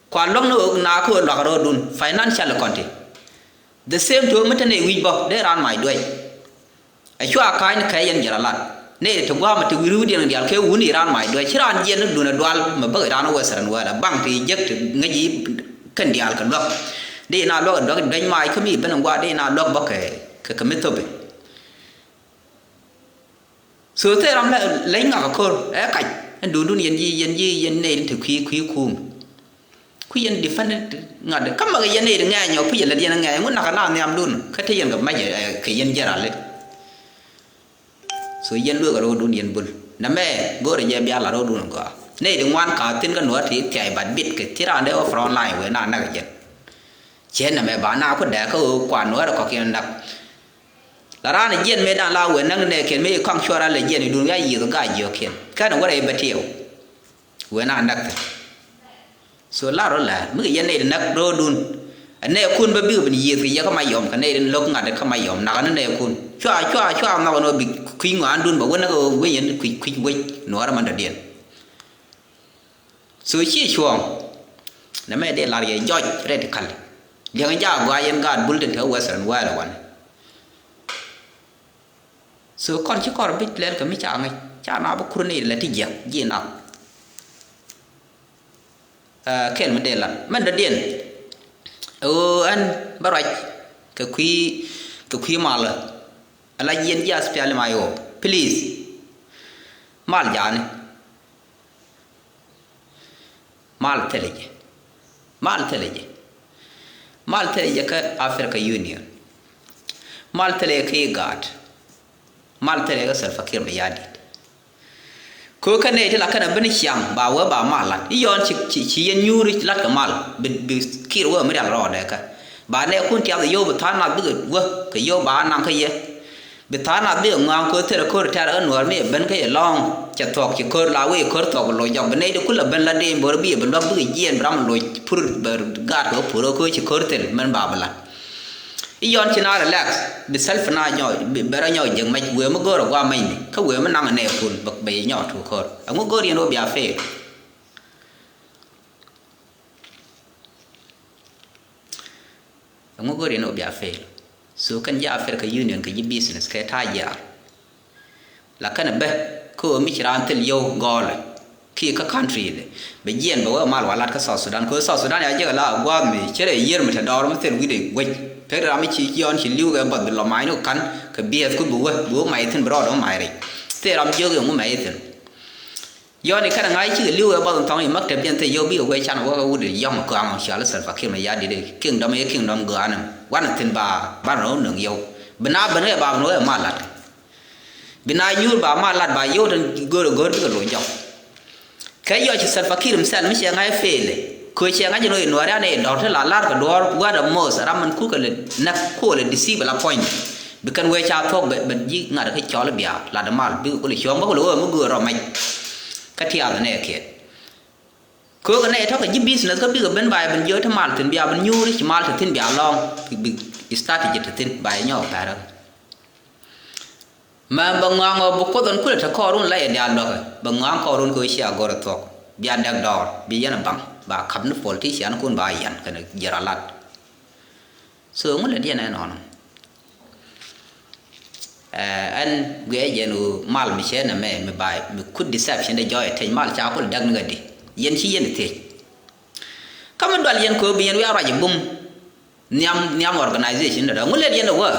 Kua luäk ni ɣöö na kä ɣöö luak rɔɔdun financial kɔn ti. The same to mi te nɛy wi̱c bä dee raan mac duec. Ɛ cua ka̱a̱cni kɛ yɛn jiɛl a lat. Nɛy ti gua̱a̱mɛ ti wi̱r wi̱diɛn diaal kɛ wuni raan mac duec ci raan jiɛn ni duun ɛ dual mɛ bäk raan Western world ɛ baŋ ti jek ti ŋäc yi kɛn diaal kɛ luäk. Di na luäk ɛ duäk duec mac kä mi ben ɛ gua̱a̱r di na luäk bä kɛ kɛ kɛ mi thop i̱. So thil ram lɛ leny ŋak a ko̱r ɛ kac ɛn duundun yɛn ji̱ yɛn ji̱ yɛn nɛy ti kui̱ kui̱ kuum. Ku yɛn defend ŋa̱t kä mak yɛn nɛy ti ŋɛɛny ɔ ku yɛn lät yɛn ŋɛɛny ŋun nak a na nhiamdun kä te yɛn kɛ mac kɛ yɛn jɛ rali. So yɛn lueek a ro̱o̱dun yɛn bul nɛmɛ go̱o̱rɛ jɛ bia la ro̱o̱dun gɔaa nɛy ti ŋuan ka thin kä nuɔ̱ɔ̱r ti thiac bat bit kɛ thi raan dee wä front line wee na nak jɛn. Cɛ nɛmɛ ba na ku dɛɛ kä ɣöö kuan nuɔ̱ɔ̱r kɔ̱kiɛn nak. La raan jiɛn mëë da̱a̱n la wee näk nɛɛkiɛn mëë kaŋ cuɔr alɛ jiɛn idun wi̱i̱ a yiëth gaa jiɔkiɛn kɛn wärɛ ibɛ tiɛw. Wee na näk thi̱n. So lar rɔ la̱a̱r mi kɛ yɛn nɛy ti näk ro̱o̱dun. Ɛ nɛɛkun bä bikɛ bin yiëth kɛ yɛ kä Mayɔm kɛ nɛy ti lo̱k ŋa̱t kä Mayɔm nakä ni nɛɛkun cua cua cua nhɔk ni wä bi kui̱ ŋɔaandun bä wä näk wä yɛn kui̱c kui̱c wec nuɔ̱ɔ̱rä man dɔ̱diɛn. So ciɛ cuɔ̱ɔ̱ŋ. Nɛmɛ dee lar yɛ jɔc rɛt kal. Liɛŋ jaak gɔaa yɛn gaat bul tin te Western world wan. So kɔn ci kɔr bi lɛr kɛ mi ca ŋäc ca na bi kur ni lɛ ti jiɛk ji̱ na. Kɛl mi dee lat mɛn dɔ̱diɛn. Ɛ ɣöö ɛn bä ruac kɛ kui̱ kɛ kui̱ malä. Ala jiɛn ji̱ aspiali ma yɛ ɣöö please. Mal jaani. Mal thilɛ jɛ. Mal thilɛ jɛ. Mal thilɛ jɛ kä Africa Union. Mal thilɛ jɛ kä IGAD. Mal thilɛ jɛ kä Salva Kiir Mayardit. Kö kä nɛy ti la kɛn a ben ciaŋ ba wee ba mal lat i̱ yɔɔn ci, ci, ci yɛn nyuuri lat kɛ mal bi, bi Kiir wee mi rial rɔɔdɛ kä ba nɛy kun tiath yio̱w bi tha̱a̱n nath bikɛ wee kɛ yio̱w ba naŋ kä yɛ. Bi tha̱a̱n nath bikɛ ŋɔa̱a̱ŋ kö thilɛ ko̱r tɛr kä nuɔ̱ɔ̱r mi ɛ ben kä yɛ lɔ̱ɔ̱ŋ. Cɛ thuɔ̱k ci ko̱r la wee ko̱r thuɔ̱k bi loc jɔk bi nɛy ti kulɛ ben la dee bo̱r bi yɛ bi luäk bikɛ jiɛɛn bi ram loc pur bɛ gaat kɛ wä pur kä ci ko̱r thil mɛn ba bi la̱t. I̱ yɔn ci na relax bi self na nyɔk bi bɛ rɔ nyɔk jek mɛc wee mi go̱o̱r ɛ guam mɛcni kä wee mi naŋ ɛ nɛɛkun bɛ yɛ nyɔk tuuk ko̱r ɛŋu go̱o̱r yɛn wä bia fail. Ɛŋu go̱o̱r yɛn ɔ bia fail. So kɛn ji̱ Africa Union kɛ ji̱ business kɛ ta̱a̱ jiaar. La kɛn bä kä ɣöö mi ci raan thil yio̱w gɔɔlɛ kiɛ kä country dɛ bɛ jiɛn bɛ wee mal wa lat kä South Sudan kɛ ɣöö South Sudan ya jek ala gua̱a̱th mi cɛ rɛ yiër mi te dɔɔr mi thil wi̱cdɛ guec. Pek ram mi ci yɔn ci li̱w kɛ bath bi lɔ ma̱a̱cni kɛ ka̱n kɛ biɛth ku bi wee bi wee mac thi̱n bi rɔɔdɛ wä mac rɛc. Thil ram jiök yɛ ŋu mac thi̱n. Yɔni kɛnɛ ŋa̱c cikɛ li̱w ɛ bath in thɔŋ i̱ maktab jɛn thil yio̱w bikɛ wee can wä wut in yɔ̱ŋ kɔaŋ ɔ cɔal i̱ Salva Kiir Mayardit i̱ kingdom i̱ kingdom gɔaa ni wanɛ thi̱n ba banɛ rɔ nöŋ yio̱w. Bi na ben kɛ ba ben wee mal lat. Bi na nyuur ba mal lat ba yio̱w tin go̱r go̱r bikɛ lo̱c jɔk. Kɛ yɔc ci Salva Kiir himself mi cɛ ŋa̱c fail. Kö cɛ ŋa̱c in wee nuɔ̱ɔ̱r yan i̱ dɔ̱r ti la lar kɛ duɔ̱ɔ̱r word of mouth ram min kukɛ lɛ näk kuɔlɛ deceive la puɔ̱ny. Bi kɛn wee ca thuɔ̱k bɛ bɛ ji̱ ŋa̱t kä cɔl bia lat mal bikɛ kulɛ cuɔ̱ɔ̱ŋ bä kulɛ wee mi göör rɔ mac. Kä tiath nɛ kiɛ. Köökɛ nɛ tɔ̱ kɛ ji̱ business kä bikɛ ben ba yɛ ben jiök ti mal thi̱n bia ben nyuuri ci mal ti thi̱n bia lɔ̱ɔ̱ŋ. Bi, bi strategy ti thi̱n ba yɛ nyɔk pɛrä. Mɛ bɛ ŋɔaŋ ɔ bi kuoth ɛn kulɛ te kɔɔrun la yɛ diaal dɔ̱kɛ bɛ ŋɔaŋ kɔɔrun kɛ ɣöö cia go̱r ɛ thuɔ̱k bia dɛk dɔɔr bi yɛn ɛ baŋ ba kap ni politician kun ba yɛn kɛnɛ jiɛr a lat. So ŋu lɛ diɛn ɛnɔnɔ. Ɛn guiɛ jɛn ɣöö mal mi cɛ nɛmɛ mi ba mi kut deception dee jɔɔc ɛ tec mal ca kul däk ni kɛ di. Yɛn ci yɛn thiec. Kä mi dual yɛn kɛ ɣöö bi yɛn wiaa ruac ɛ bum nhiam, nhiam organization dɔ̱dɔ̱ ŋu lɛt yɛn ɛ wä.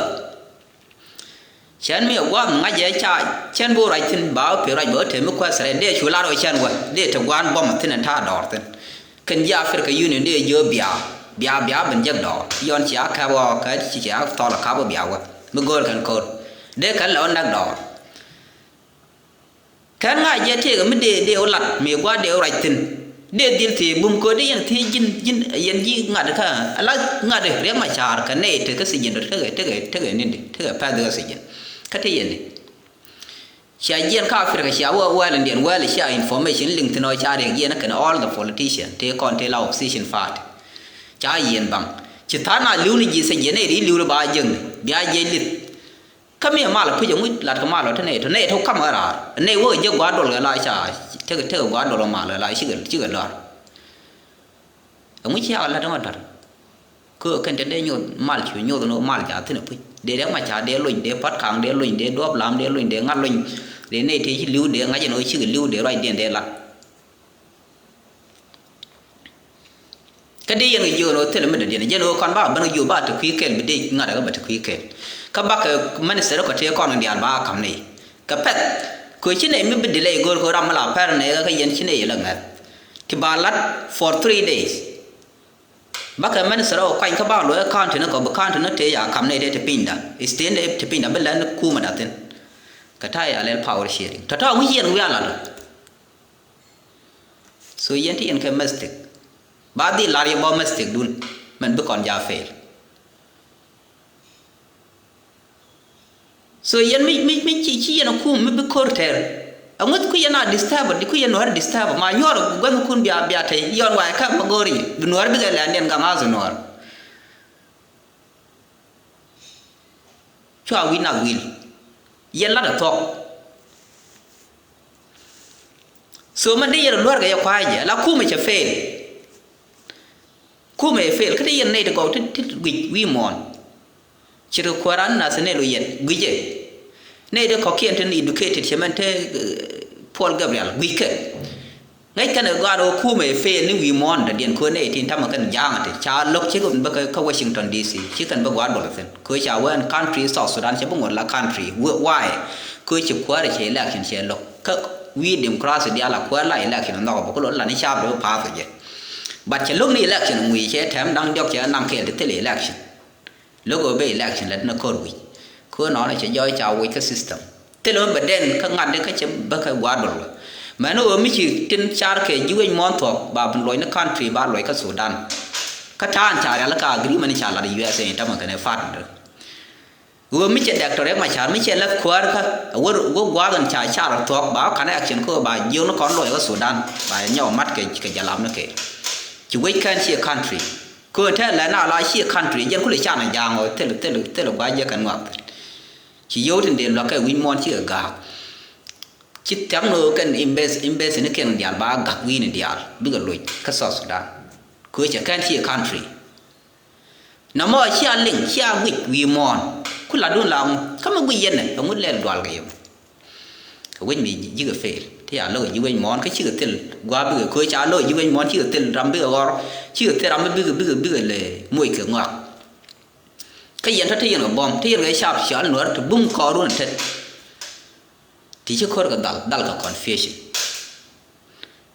Cɛn mi ɛ gua̱a̱th mi ŋa̱c ɛ ca cɛn bi wä ruac thi̱n ba wä pee ruac ba wä tëë mi kuäth threat dee cu lar wä cɛn wä dee te gua̱a̱n bɔm thi̱n ɛn ta̱a̱ dɔɔr thi̱n. Kɛn ji̱ Africa Union dee jiö bia, bia, bia ben jek dɔɔr. Yɔn cia kɛp ɣɔɔ kɛ ci cia thɔl ɛ kap wä bia wä. Mi go̱o̱r kɛn ko̱r. Dee kɛn lɛ wä näk dɔɔr. Kɛn ŋa̱c jɛ tëëkɛ mi dee, dee wä lat, mi gua̱a̱th dee wä ruac thi̱n. Dee dhil thiee bum kööt dee yɛn thiee ji̱n, ji̱n, yɛn ji̱ ŋa̱t kä, ala ŋa̱t riɛk ma ca̱a̱r kɛ nɛy te kä thi̱ji̱n dot tekɛ, tekɛ, tekɛ nindi, tekɛ pɛ̈th kä thi̱ji̱n. Kä te yɛn di. Cia jiɛn kä Africa cia wä wɛl indiɛn wɛl cia information liŋ thi̱n ɔ ca riɛk jiɛn kɛn all the politician, tëë kɔn tëë la opposition party. Ca yiɛn baŋ. Ci tha̱a̱ŋ a li̱w ni ji̱ thi̱ji̱n nɛy ri li̱w ri ba jiäkni, bia jiɛc li̱th. Kä mi mal puc aŋuc lat kɛ mal ɔ te nɛy tɔ nɛy tɔ kam ɣä raar nɛy wä kɛ jek gua̱a̱r duɔl kɛ la ca tekɛ tekɛ gua̱a̱r duɔl kɛ mal ɣä la cikɛ cikɛ lɔr. Aŋuc ci yak lat ŋɔ tar. Kä kɛn te dee nyoth mal cu nyoth ni mal ca thin a puc dee dee mac ca dee lony dee pat kaŋ dee lony dee duɔp lam dee lony dee ŋa̱t lony dee nɛy tëë ci li̱w dee ŋa̱c ɛn ɣä cikɛ li̱w dee ruacdiɛn dee lat. Kä dee yɛn kɛ jiök ɛn ɣöö thilɛ mi dɔ̱diɛn jɛn ɣöö kɔn ba ben kɛ jiök ba te kui̱ kɛl bi dee ŋa̱t ɛ kä ba te kui̱ kɛl. Kä bakɛ minister kɔ tëë kɔn kɛ diaal ba ka̱m nɛy kɛ pɛ̈th. Kɛ ci nɛy mi bi delay go̱o̱r kɛ ram mi la pɛr nɛy kä yɛn ci nɛy yɛ lɛ ŋäth. Ti ba la̱t for three days. Bakɛ minister kɔ kuany kä ba luɔc county ni kɔ bi county ni tëë ya ka̱m nɛy tëë te pinyda. State ni te pinyda bi lɛn kumɛ da thi̱n. Kɛ ta̱a̱ ya lɛl power sharing tɔ̱tɔ̱ wi̱c yɛn wi̱i̱ a la̱t. So yɛn ti yɛn kɛ mistake. Ba dhil lar yɛ bä mistake dun mɛn bi kɔn ja fail. So yɛn mi mi mi ci ci yɛn a kum mi bi kor tɛr. Aŋuth ku yɛn a disturb di ku yɛn nuɔr disturb ma nyuɔr guɛn kun bia bia tɛy yɔn wa ka ma gori bi nuɔr bi kɛ lɛ andiɛn gaŋ a nuɔr. Cua wi̱i̱ nath wi̱i̱l yɛn lat a thuɔ̱k. So mɛn di yɛn a luäär kɛ yɛ kua̱a̱c jɛ la kumɛ cɛ fail. Kumɛ ɛ fail kä ti yɛn nɛy ti gɔw ti ti guic wi̱i̱ muɔ̱ɔ̱n. Ci ti kuäär an nath nɛy lo yɛn guic ɛ. Nɛy ti kɔ̱kiɛn tin educated cɛ mɛn te, eh, Paul Gabriel guic kɛ. Ŋäc kɛn ɛ gɔaa ɛ ɣöö kumɛ ɛ fail ni wi̱i̱ muɔ̱ɔ̱n dɔ̱diɛn köö nɛy tin tamɛ kɛn ja̱a̱ŋ ɛ ti ca lo̱k ci kɛn bä kä Washington D C ci kɛn bä gua̱a̱r duɔl thi̱n köö ca wee ɛn country South Sudan cɛ bi ŋuɔ̱t la country why? Köö ci kuäär ɛ cɛ election cɛ lo̱k kä wi̱i̱ democracy diaal a kuäär la election nhɔk bä ku lo̱k la ni caap dee bi pa̱a̱th kɛ jɛ. But cɛ lo̱k ni election ŋui̱ cɛ tɛm da̱ŋ diɔ̱k cɛ naŋ kɛɛl ti thil election. Lo̱k ɣöö ben election lät ni ko̱r wi̱c. Kä nɔnɔ cɛ jɔɔc ca woc kä system. Thilɛ mi bɛ den kä ŋa̱t di kä cɛ bä kɛ gua̱a̱r duɔl kɛ. Mɛn ɣöö mi ci tin car kɛ ji̱ wec muɔ̱ɔ̱n thuɔ̱k ba bi luɔc ni country ba luɔc kä Sudan. Kä ta̱a̱n ca rial kä agreement ca lat U S A in tämɛ kɛn ɛ partner. Ɣöö mi cɛ dɛk tɔ rɛk ma car mi cɛ lath kuäär kä a wär wä gua̱a̱th in ca car thuɔ̱k ba wä ka̱n action kä ba jiök ni kɔn luɔc kä Sudan ba nyɔk mat kɛ kɛ jalap ni kɛ. Ci wec kɛn ci country. Köön tɛn lɛ na la ci country jɛn kulɛ can a ja̱a̱ŋ ɔ thil thil thil gua̱c jɛ kɛn ŋɔak. Ci yio̱w tin dee lua̱k kɛ wi̱c muɔ̱ɔ̱n cikɛ ga̱a̱k. Ci thia̱k ni ɣöö kɛn invest invest ni kɛn diaal ba ga̱k wi̱i̱ ni diaal bikɛ loc kä South Sudan. Köö cɛ kɛn ci country. Nɔmɔ cia liŋ cia guic wi̱i̱ muɔ̱ɔ̱n ku latdun la ŋu kä mi guic yɛn ɛ ɛŋu lɛl dual kɛ yɛ mɔ. Kɛ wec mi ji̱ kɛ fail ti ca lo̱k ji̱ wec muɔ̱ɔ̱n kä cikɛ thil gua̱a̱ bikɛ kööc ca lo̱k ji̱ wec muɔ̱ɔ̱n cikɛ thil ram bikɛ ɣɔr cikɛ thil ram bikɛ bikɛ bikɛ lɛ moc kɛ ŋɔak. Kä yɛn tɔ̱ te yɛn kɛ bɔm te yɛn kɛ cap cɔal nuɔ̱ɔ̱r te bum kɔɔrun tet. Ti ci ko̱r kɛ dhal dhal kɛ confusion.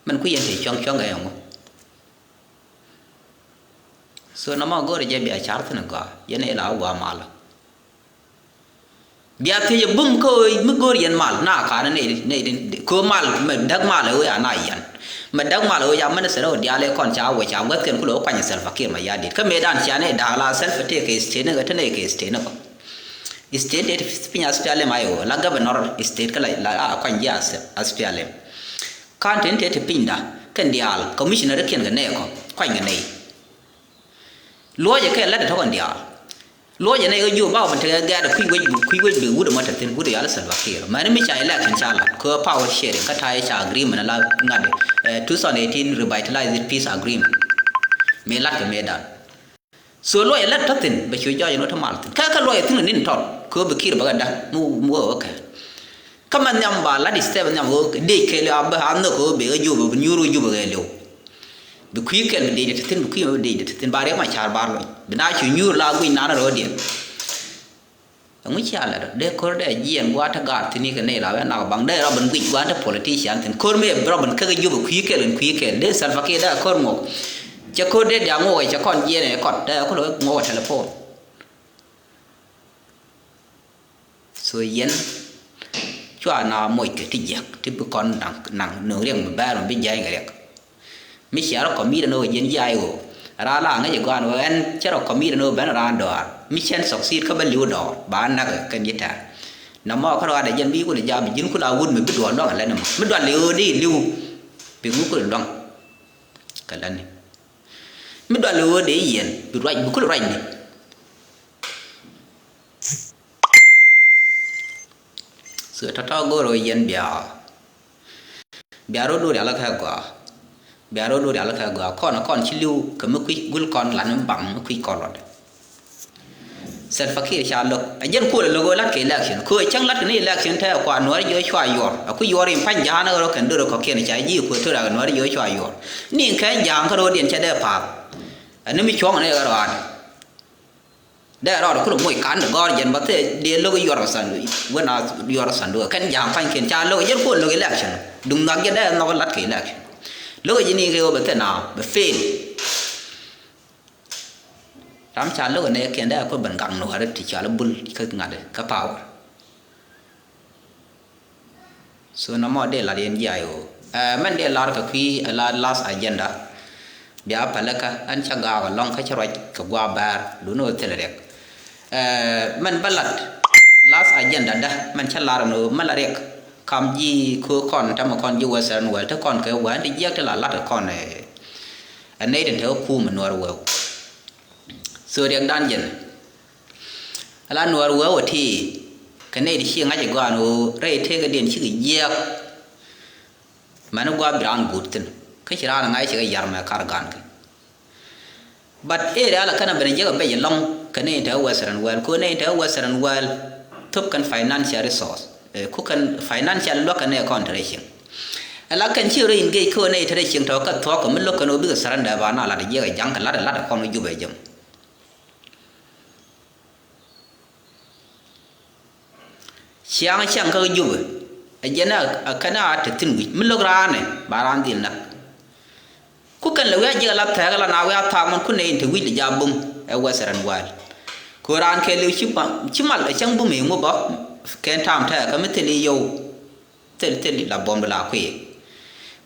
Mɛn ku yɛn te cuɔ̱ŋ cuɔ̱ŋ kɛ yɛn ŋu. So nɔmɔ go̱o̱rɛ jɛ bia car thi̱n gɔaa yɛn ila wä gɔaa malä. Bia thiec ɛ bum kä ɣöö mi go̱o̱r yɛn mal na ka̱n nɛy nɛy kä mal mɛ däk mal ɛ ɣöö ya na yɛn. Mɛ däk mal ɛ ɣöö ya minister ɛ ɣöö diaal ɛ kɔn ca wä ca guäthkiɛn kulɛ wä kuany ɛ Salva Kiir Mayardit kä mëëdan cia nɛy da̱a̱k la self tëë kɛ state ni kɛ te nɛy kɛ state ni kɔ. State tëë ti piny SPLM IO la governor state kä la la a kuany ji̱ SPLM. County tëë ti pinyda kɛn diaal commissioner kiɛn kɛ nɛy kɔ kuany kɛ nɛy. Luɔcɛ kɛ lat ɛ tɔ̱ kɛn diaal. Luɔcɛ nɛy ɣä jiök bak ɔ ben tekɛ gɛ̈t ɛ kui̱ wec bi kui̱ wec bi wut ɛmɔ te thi̱n wut ɛ yal ɛ Salva Kiir. Mɛni mi ca election ca lat kɛ ɣä power sharing kä ta̱yɛ ca agreement ala ŋa̱t ɛ two thousand eighteen revitalized peace agreement. Mëë latkɛ mëëdan. So luɔcɛ lat tɔ̱ thi̱n bɛ cu jɔɔc ɛn ɣä te mal thi̱n. Kä kä luɔcɛ thi̱n ɛ ni̱n tɔt kɛ ɣä bi Kiir bɛ kɛ da̱k mi wä mi wä ɣä kɛ. Kä mɛ nhiam ba lat step nhiam ɣöö dec kɛɛliw a bä a nhök ɣöö bɛ ɣä Jubɛ, bi nyuur ɣöö Jubɛ ɣɛɛliw. Bi kui̱ kɛl bi dec dee te thi̱n, bi kui̱ bi dec dee te thi̱n, ba riɛk ma ca̱r bar lɔc. Bi na cu nyuur la guic nan rɔɔdiɛn. Ɛŋu cia lat dee ko̱r dee jiɛn gua̱a̱th te gaar thi̱n ikɛ nɛy la wee nak baŋ dee rɔ ben guic gua̱a̱th te politician thi̱n. Ko̱r mëë rɔ ben käk Jubɛ kui̱ kɛl in kui̱ kɛl. Dee Salva Kiir dee ko̱r ŋuɔk. Cɛ ko̱r dee diaŋ ŋuɔk cɛ kɔn jiɛn ɛ kɔt dee ko̱r ŋuɔk ɛ telephone. So yɛn cua na moc kɛ ti jiäk ti bi kɔn naŋ, naŋ nöŋ riɛk mi bɛɛr mi bi jiɛny kɛ riɛk. Mi cia rɔ kɔmit ɛn ɣöö jiɛn jiaac ɣöö raan la ŋäc ɛ gɔaan ɣöö ɛn cä rɔ kɔmit ɛn ɣöö ben raan dɔaar mi cɛn succeed kä bä li̱w dɔɔr ba näk kɛn ji̱ tɛ̈r. Nɔmɔ kä rɔaadɛ jɛn bi kulɛ jaam ji̱n kula wut mi bi duɔl luaŋ ɛ lɛn ɛmɔ mi dual i̱ ɣöö di li̱w bi ŋu kulɛ luaŋ kɛ lɛn ni. Mi dual i̱ ɣöö dee yiɛn bi ruac bi kulɛ ruacni. So tɔ̱tɔ̱ go̱o̱r ɣöö yɛn bia bia ro̱o̱du rial kä gɔaa. Bia ro̱o̱du rial kä gɔaa kɔn kɔn ci li̱w kɛ mi kui̱ gul kɔn lan mi baŋ mi kui̱ kɔn luɔt. Salva Kiir ca lo̱k a jɛn kuɔl a lo̱k ɣöö lat kɛ election kɛ ɣöö cäŋ lat kɛ ni election tɛɛ kua Nuäär jiɔ cua yuɔr a kui̱ yuɔr in pa̱ny ja̱a̱n ɣöö kɛn dörö kɔ̱kiɛn ca ji̱ kuëë to̱r a kɛ Nuäär jiɔ cua yuɔr. Ni in kɛn ja̱a̱n kä ro̱o̱diɛn cɛ dee pa̱a̱th. Ani mi cuɔ̱ŋ ni ɣä rɔaadɛ. Dee rɔɔdɛ kulɛ moc kan gɔ̱r jɛn bä thee dee lo̱k yuɔr kä sandu wän a yuɔr kä sandu kɛn ja̱a̱ŋ pa̱nykiɛn ca lo̱k jɛn kuɔl lo̱k election. Duŋ nhɔak jɛn dee nhɔk lat kɛ election. Lo̱k ji̱ ni kɛ ɣöö bɛ thee na bɛ fail. Ram ca lo̱k nɛ kiɛn dee a kuɔth ben gak nuɔ̱ɔ̱ri ti ca lɛ bul kä ŋa̱t kä power. So nɔmɔ dee lar yɛn jiay ɣöö ɛ mɛn dee lar kɛ kui̱ ɛ lar last agenda. Bia pälikä ɛn cä gaak ɛlɔ̱ŋ kä cä ruac kɛ gua̱a̱ bäär duundɛ ɣöö thilɛ riɛk. Ɛ mɛn bä lat last agenda dä mɛn cä lar ɛn ɣöö mɛ la riɛk kam ji̱ köök kɔn tämɛ kɔn ji̱ Western world te kɔn kɛ wään ti jiäk ti la lat kɛ kɔn ɛ nɛy tin te kä kuum ɛ Nuäär wëëw. So riɛkdan jɛn ala Nuäär wee wä ti kɛ nɛy ti ci ŋa̱c ɛ gɔaa ɛn ɣöö rɛy tëëkädiɛn cikɛ jiääk. Mɛn gua̱a̱th bi raan guut thi̱n kä ci raan ŋa̱c cikɛ yar mɛ kar gankɛ. But area la kɛn a ben jiäk a bec ɛlɔ̱ŋ kɛ nɛy in te Western world kɛ nɛy in te Western world thop kɛn financial resource. Ɛ ku kɛn financial luäk kɛn nɛy kɔn te rɛy cieŋ. Ɛ la kɛn ci rɛy in gec kä nɛy te rɛy cieŋ tɔ̱ kɛ thuɔ̱k kɛ mi lo̱k kɛn ɣöö bikɛ surrender ba na lat jiäk ɛ ja̱ŋ kɛ lat ɛ lat ɛ kɔn kä Jubɛ jɛm. Ciaŋ ciaŋ kä Jubɛ ɛ jɛn a kɛn a te thi̱n wi̱c mi lo̱k raanɛ ba raan dhil näk. Ku kɛn lɛ wi̱i̱ a jiɛk a la thɛɛk a la na wi̱i̱ a thaak mɔn ku nɛy in te wi̱c lɛ jaap bum ɛ Western world. Ku raan kɛɛliw ci mal ɛ cäŋ bum i̱ ŋu bä kɛn ta̱a̱m tɛɛkä mi thil i̱ yio̱w. Thil thil la buɔ̱mdu la kui̱.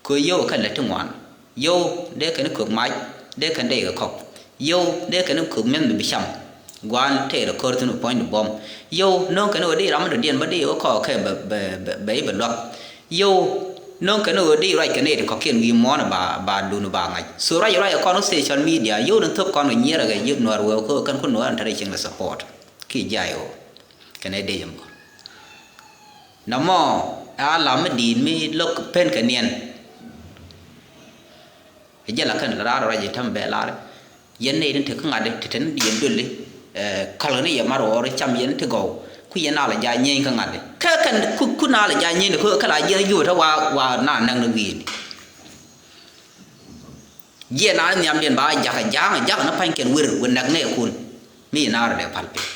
Kɛ yio̱w kɛn lɛ ti ŋuan. Yio̱w dee kɛn kök mac dee kɛn dee kɛ kɔk. Yio̱w dee kɛn kök mi̱eth mi bi cam. Gua̱a̱n tëë rɛ ko̱r thi̱n bi puɔ̱nydu buɔ̱m. Yio̱w no̱o̱ŋ kɛn ɣöö dee ram mi dɔ̱diɛn bä dee ɣöö kɔɔk kɛ bɛ bɛ bɛ bɛ i̱ bɛ luäk. Yio̱w no̱o̱ŋ kɛn ɣöö dee ruac kɛn i̱ ti kɔ̱kiɛn wi̱i̱ muɔ̱ɔ̱n ba ba dun ba ŋa̱c. So ruac ruac kɔn social media yio̱w ni thop kɔn kɛ nyier kɛ yio̱w Nuäär wee kɛ kɛn ku Nuäär in te rɛy cieŋ lɛ support. Ki jay ɣöö kɛn ɛ dee jɛ mɔ. Nɔmɔ ɛ a lam mi di̱i̱t mi lo̱k pen kɛ niɛn. Ɛ jɛ la kɛn la raar ruac i̱ täm bɛ lar. Yɛn nɛy ni te kä ŋa̱t i̱ te te ni diɛn döli. Ɛ kal ni yɛ mar ɣɔr i̱ cam yɛn ti gɔw ku yɛn na la ja nyieeny kä ŋa̱t i̱ kä kɛn ku ku na la ja nyieeny ni kä kä la jiɛn juut te wa wa na näk ni wi̱i̱ni. Jiɛn na ni nhiamdiɛn ba jakä ja̱a̱ŋ jakä ni pa̱nykiɛn wer wer näk nɛɛkun. Mi yɛn na rɔ dee pal piny.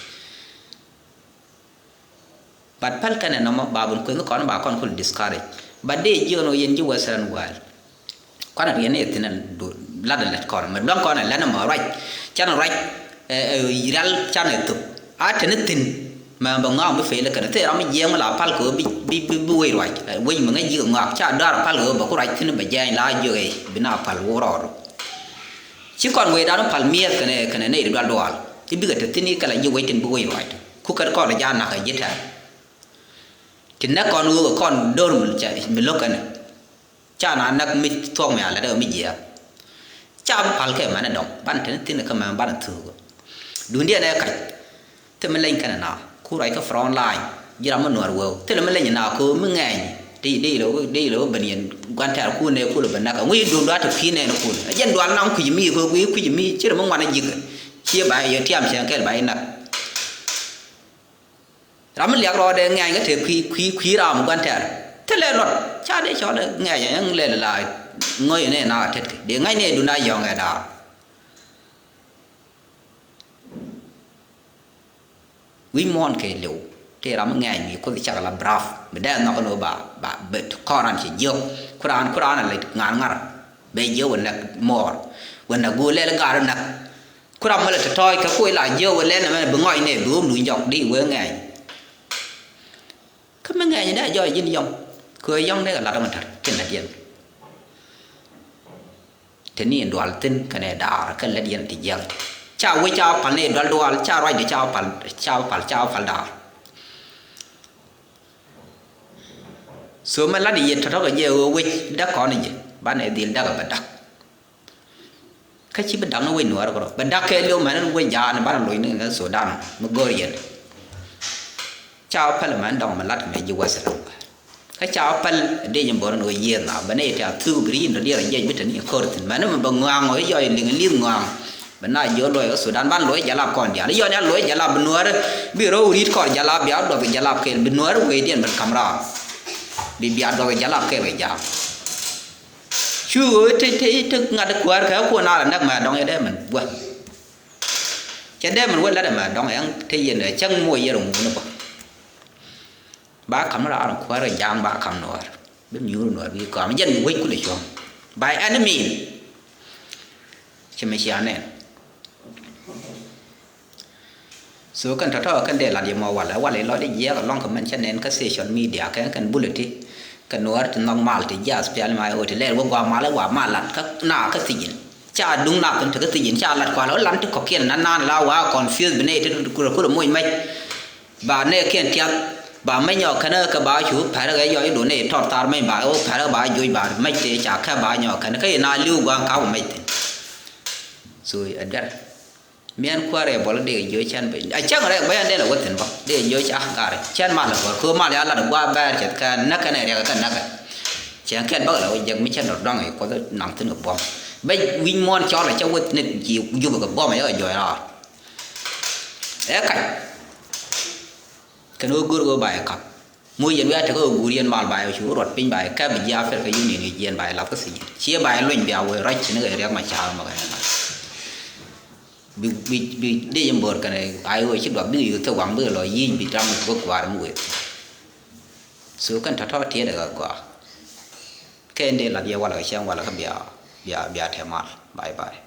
But päl kɛnɛ nɔmɔ ba bun kueth kɔn ba kɔn kul discourage. But dee jiɔn ɔ yɛn ji̱ Western world. Kɔn a riɛn i̱ thi̱n latdɛ lät kɔn mɛ duaŋ kɔn a lɛn mɔ ruac. Canɛ ruac ɛ ɛ rial canɛ thop. A tɛn i̱ thi̱n mɛ bɛ ŋɔak mi fail kɛnɛ thil ram mi jiɛɛŋ mi la pal kɛ ɣöö bi bi bi wec ruac. Wec mi ŋäc ji̱ kɛ ŋɔak ca dɔ̱a̱r pal kɛ ɣöö bɛ ku ruac thi̱n bɛ jɛɛny la jiök ɛ bi na pal wä rɔɔdu. Ci kɔn wecdan pal miɛth kɛnɛ kɛnɛ nɛy ti dual dual i̱ bikɛ te thi̱n i̱ kɛ la ji̱ wec tin bi wec ruac. Ku kɛn kɔn la ja nak ɛ ji̱ tɛ̈r. Ti näk kɔn ɣöö kɛ kɔn do̱r mi ca mi lo̱k kɛn. Ca na näk mi thuɔ̱k mi a lät ɛ mi jiɛɛk. Ca bi pal kɛ mɛn ɛ dɔ̱ŋ ban te ni thi̱n kä mɛn ban ɛ thuuk. Duundiɛn ɛ kac. Thil mi leny kɛn ɛ na ku ruac kä front line ji̱ ram mi nuɔɔr wee thil mi leny ɛ na köö mi ŋɛɛny. Di di lo di lo ben yɛn gua̱n tɛɛr ku nɛ ku lo ben näk ɛ ŋuc duun dua̱a̱ te kui̱ nɛɛn kun ɛ jɛn dual naŋ kui̱c mi köö kui̱ kui̱c mi ci ri mi ŋuan ɛ ji̱k. Ci ba yɛ tiam cɛn kɛl ba yɛ näk. Ram mi liak rɔɔdɛ ŋɛ̈ny kä te kui̱, kui̱, kui̱ ram gua̱n tɛr. Thilɛ luɔt ca dee cɔl ɛ ŋɛ̈ny ɛn lɛl la ŋɔ̱c ɛn ɛ na tet kɛ dee ŋa̱c ni ɛ dunda yɔ̱ŋ ɛ daar. Wi̱c muɔ̱ɔ̱n kɛ liw tëë ram mi ŋɛ̈ny mi Kuoth cak la brave mi dee nhɔk ni wä ba, ba, ba kɔn ran cɛ jiök. Ku raan, ku raan a lɛ ŋa̱r ŋa̱r bɛ jiök wä näk muɔɔr wä näk guur lɛl gaar wä näk. Ku ram mi lɛ tɔ̱tɔ̱ɔ̱c kɛ kui̱ la jiök wä lɛl nɛmɛ bi ŋɔc nɛ bi wä luny jɔk di wee ŋɛ̈ny. Kä mi ŋɛ̈ny dee a jɔɔc ji̱n yɔ̱ŋ kɛ ɣöö yɔ̱ŋ dee kɛ lat ɔmɔ tär tin lät yɛn. Te ni in dual thi̱n kɛnɛ da̱a̱r kä lät yɛn ti jiäk. Ca wec ca pal ni dual dual ca ruacdɛ ca pal, ca pal, ca pal da̱a̱r. So mɛ lat yɛ tɔ̱tɔ̱ kɛ jɛ ɣöö wec däk kɔn jɛ banɛ dhil däk ɛ bɛ da̱k. Kä ci bi da̱k ni wec nuäär kärɔ bɛ da̱k kɛɛliw mɛn ni wec ja̱a̱n banɛ loc ni Sudan mi go̱o̱r yɛn. Ca wä päl mɛn dɔ̱ŋ mi lat mɛ ji̱ Western. Kä ca wä päl dee ji̱ bo̱r ni wä yiëë na bɛ ni ti a thuk ri in dɔ̱diɛr a jiɛc bi te ni ko̱r thi̱n mɛn mi bɛ ŋɔaŋ wä yɔc liŋ li̱th ŋɔaŋ. Bɛ na jiö luɔc wä Sudan ban luɔc jalap kɔn diaal yɔn ya luɔc jalap bi nuäär bi rɔw ri̱t kɔr jalap bia duɔth jalap kɛɛl bi nuäär wecdiɛn ben kam raar. Bi bia duɔth jalap kɛɛl kɛ jaam. Cu ɣöö te, te, te ŋa̱t kuäär kɛ kuɔn a la näk mɛ dɔ̱ŋ yɛ dee mɛn gua̱. Cɛ dee mɛn wä lat ɛmɛ dɔ̱ŋ ɛn te yɛn ɛ cäŋ muɔc yɛn rɛ ŋuuni bä. Ba ka̱m raar kuäär ɛ ja̱a̱ŋ ba ka̱m nuäär bi mi̱uur nuäär bi kɔam jɛn wec kulɛ cuɔ̱ŋ. By any mean. Cɛ mɛ cia nɛn. So kɛn tɔ̱tɔ̱ kɛn dee lat yɛ mɔ walɛ walɛ lɔcdɛ jiɛɛk alɔŋ kɛ mɛn cä nɛn kä social media kɛn kɛn bulɛ ti. Kɛ nuäär ti nhɔk mal ti jiath pial ma ɣöö ti lɛɛr wä gua̱a̱ mal ɛ wa mal lat kä na kä thijin. Ca duŋ nak kɛn tekä thijin ca lat kual ɣä lan ti kɔ̱kiɛn na naan la wa confuse bi nɛy ti kurɛ kurɛ moc mɛc. Ba nɛɛkiɛn tiath ba mɛc nyɔk kɛn kä ba cu pɛr ɣɛ yɔc idu nɛy tɔr thar mɛc ba ɣä pɛr ɣä ba joc ba mɛc tëë ca kɛ ba nyɔk kɛn kä ina li̱w gua̱a̱ŋ ka wä mɛc thin. So ɛ duer. Miɛn kuäär ɛ bɔl dee jiö cɛn bɛ a cäŋ rɛk bɛ yɛn dee lɛ wä thin bä dee jiö ca gari cɛn mal ɛ bɔl kö mal ya lat gua̱a̱ bɛɛr cɛ kɛ näk kɛn ɛ riɛk kɛ näk kɛ. Cɛ kɛn bäk lɛ wä jɛk mi cɛn dɔ̱r dɔ̱ŋ ɛ kuɔth naŋ thin kɛ buɔm bɛ wi̱c muɔ̱ɔ̱n cɔl ɛ cɛ wä nit ji̱ jupɛ kɛ buɔm ɛ yɛ jɔy raar. Ɛ kac kɛn wä go̱r wä ba ɛ kap. Muc yɛn wiaa tekɛ ɣöö guur yɛn mal ba yɛ cu ruɔt piny ba yɛ kɛp ji̱ Africa Union i̱ jiɛn ba yɛ lath kä thi̱n. Ciɛ ba yɛ luny bia wee ruac thi̱n kɛ riɛk ma ca̱a̱r mɔ kɛ nɛn. Bi, bi, bi dee yɛn bo̱o̱r kɛn a yɛ ɣöö ci duɔth bikɛ yio̱th thok waŋ bikɛ lɔ yi̱i̱ny bi ram mi tukä kuaar mi wee. So kɛn tɔ̱tɔ̱ tiɛɛdɛ kɛ gɔaa. Kɛ in dee lath yɛ walɛ kɛ cäŋ walɛ kä bia, bia, bia tɛm mal. Bye bye.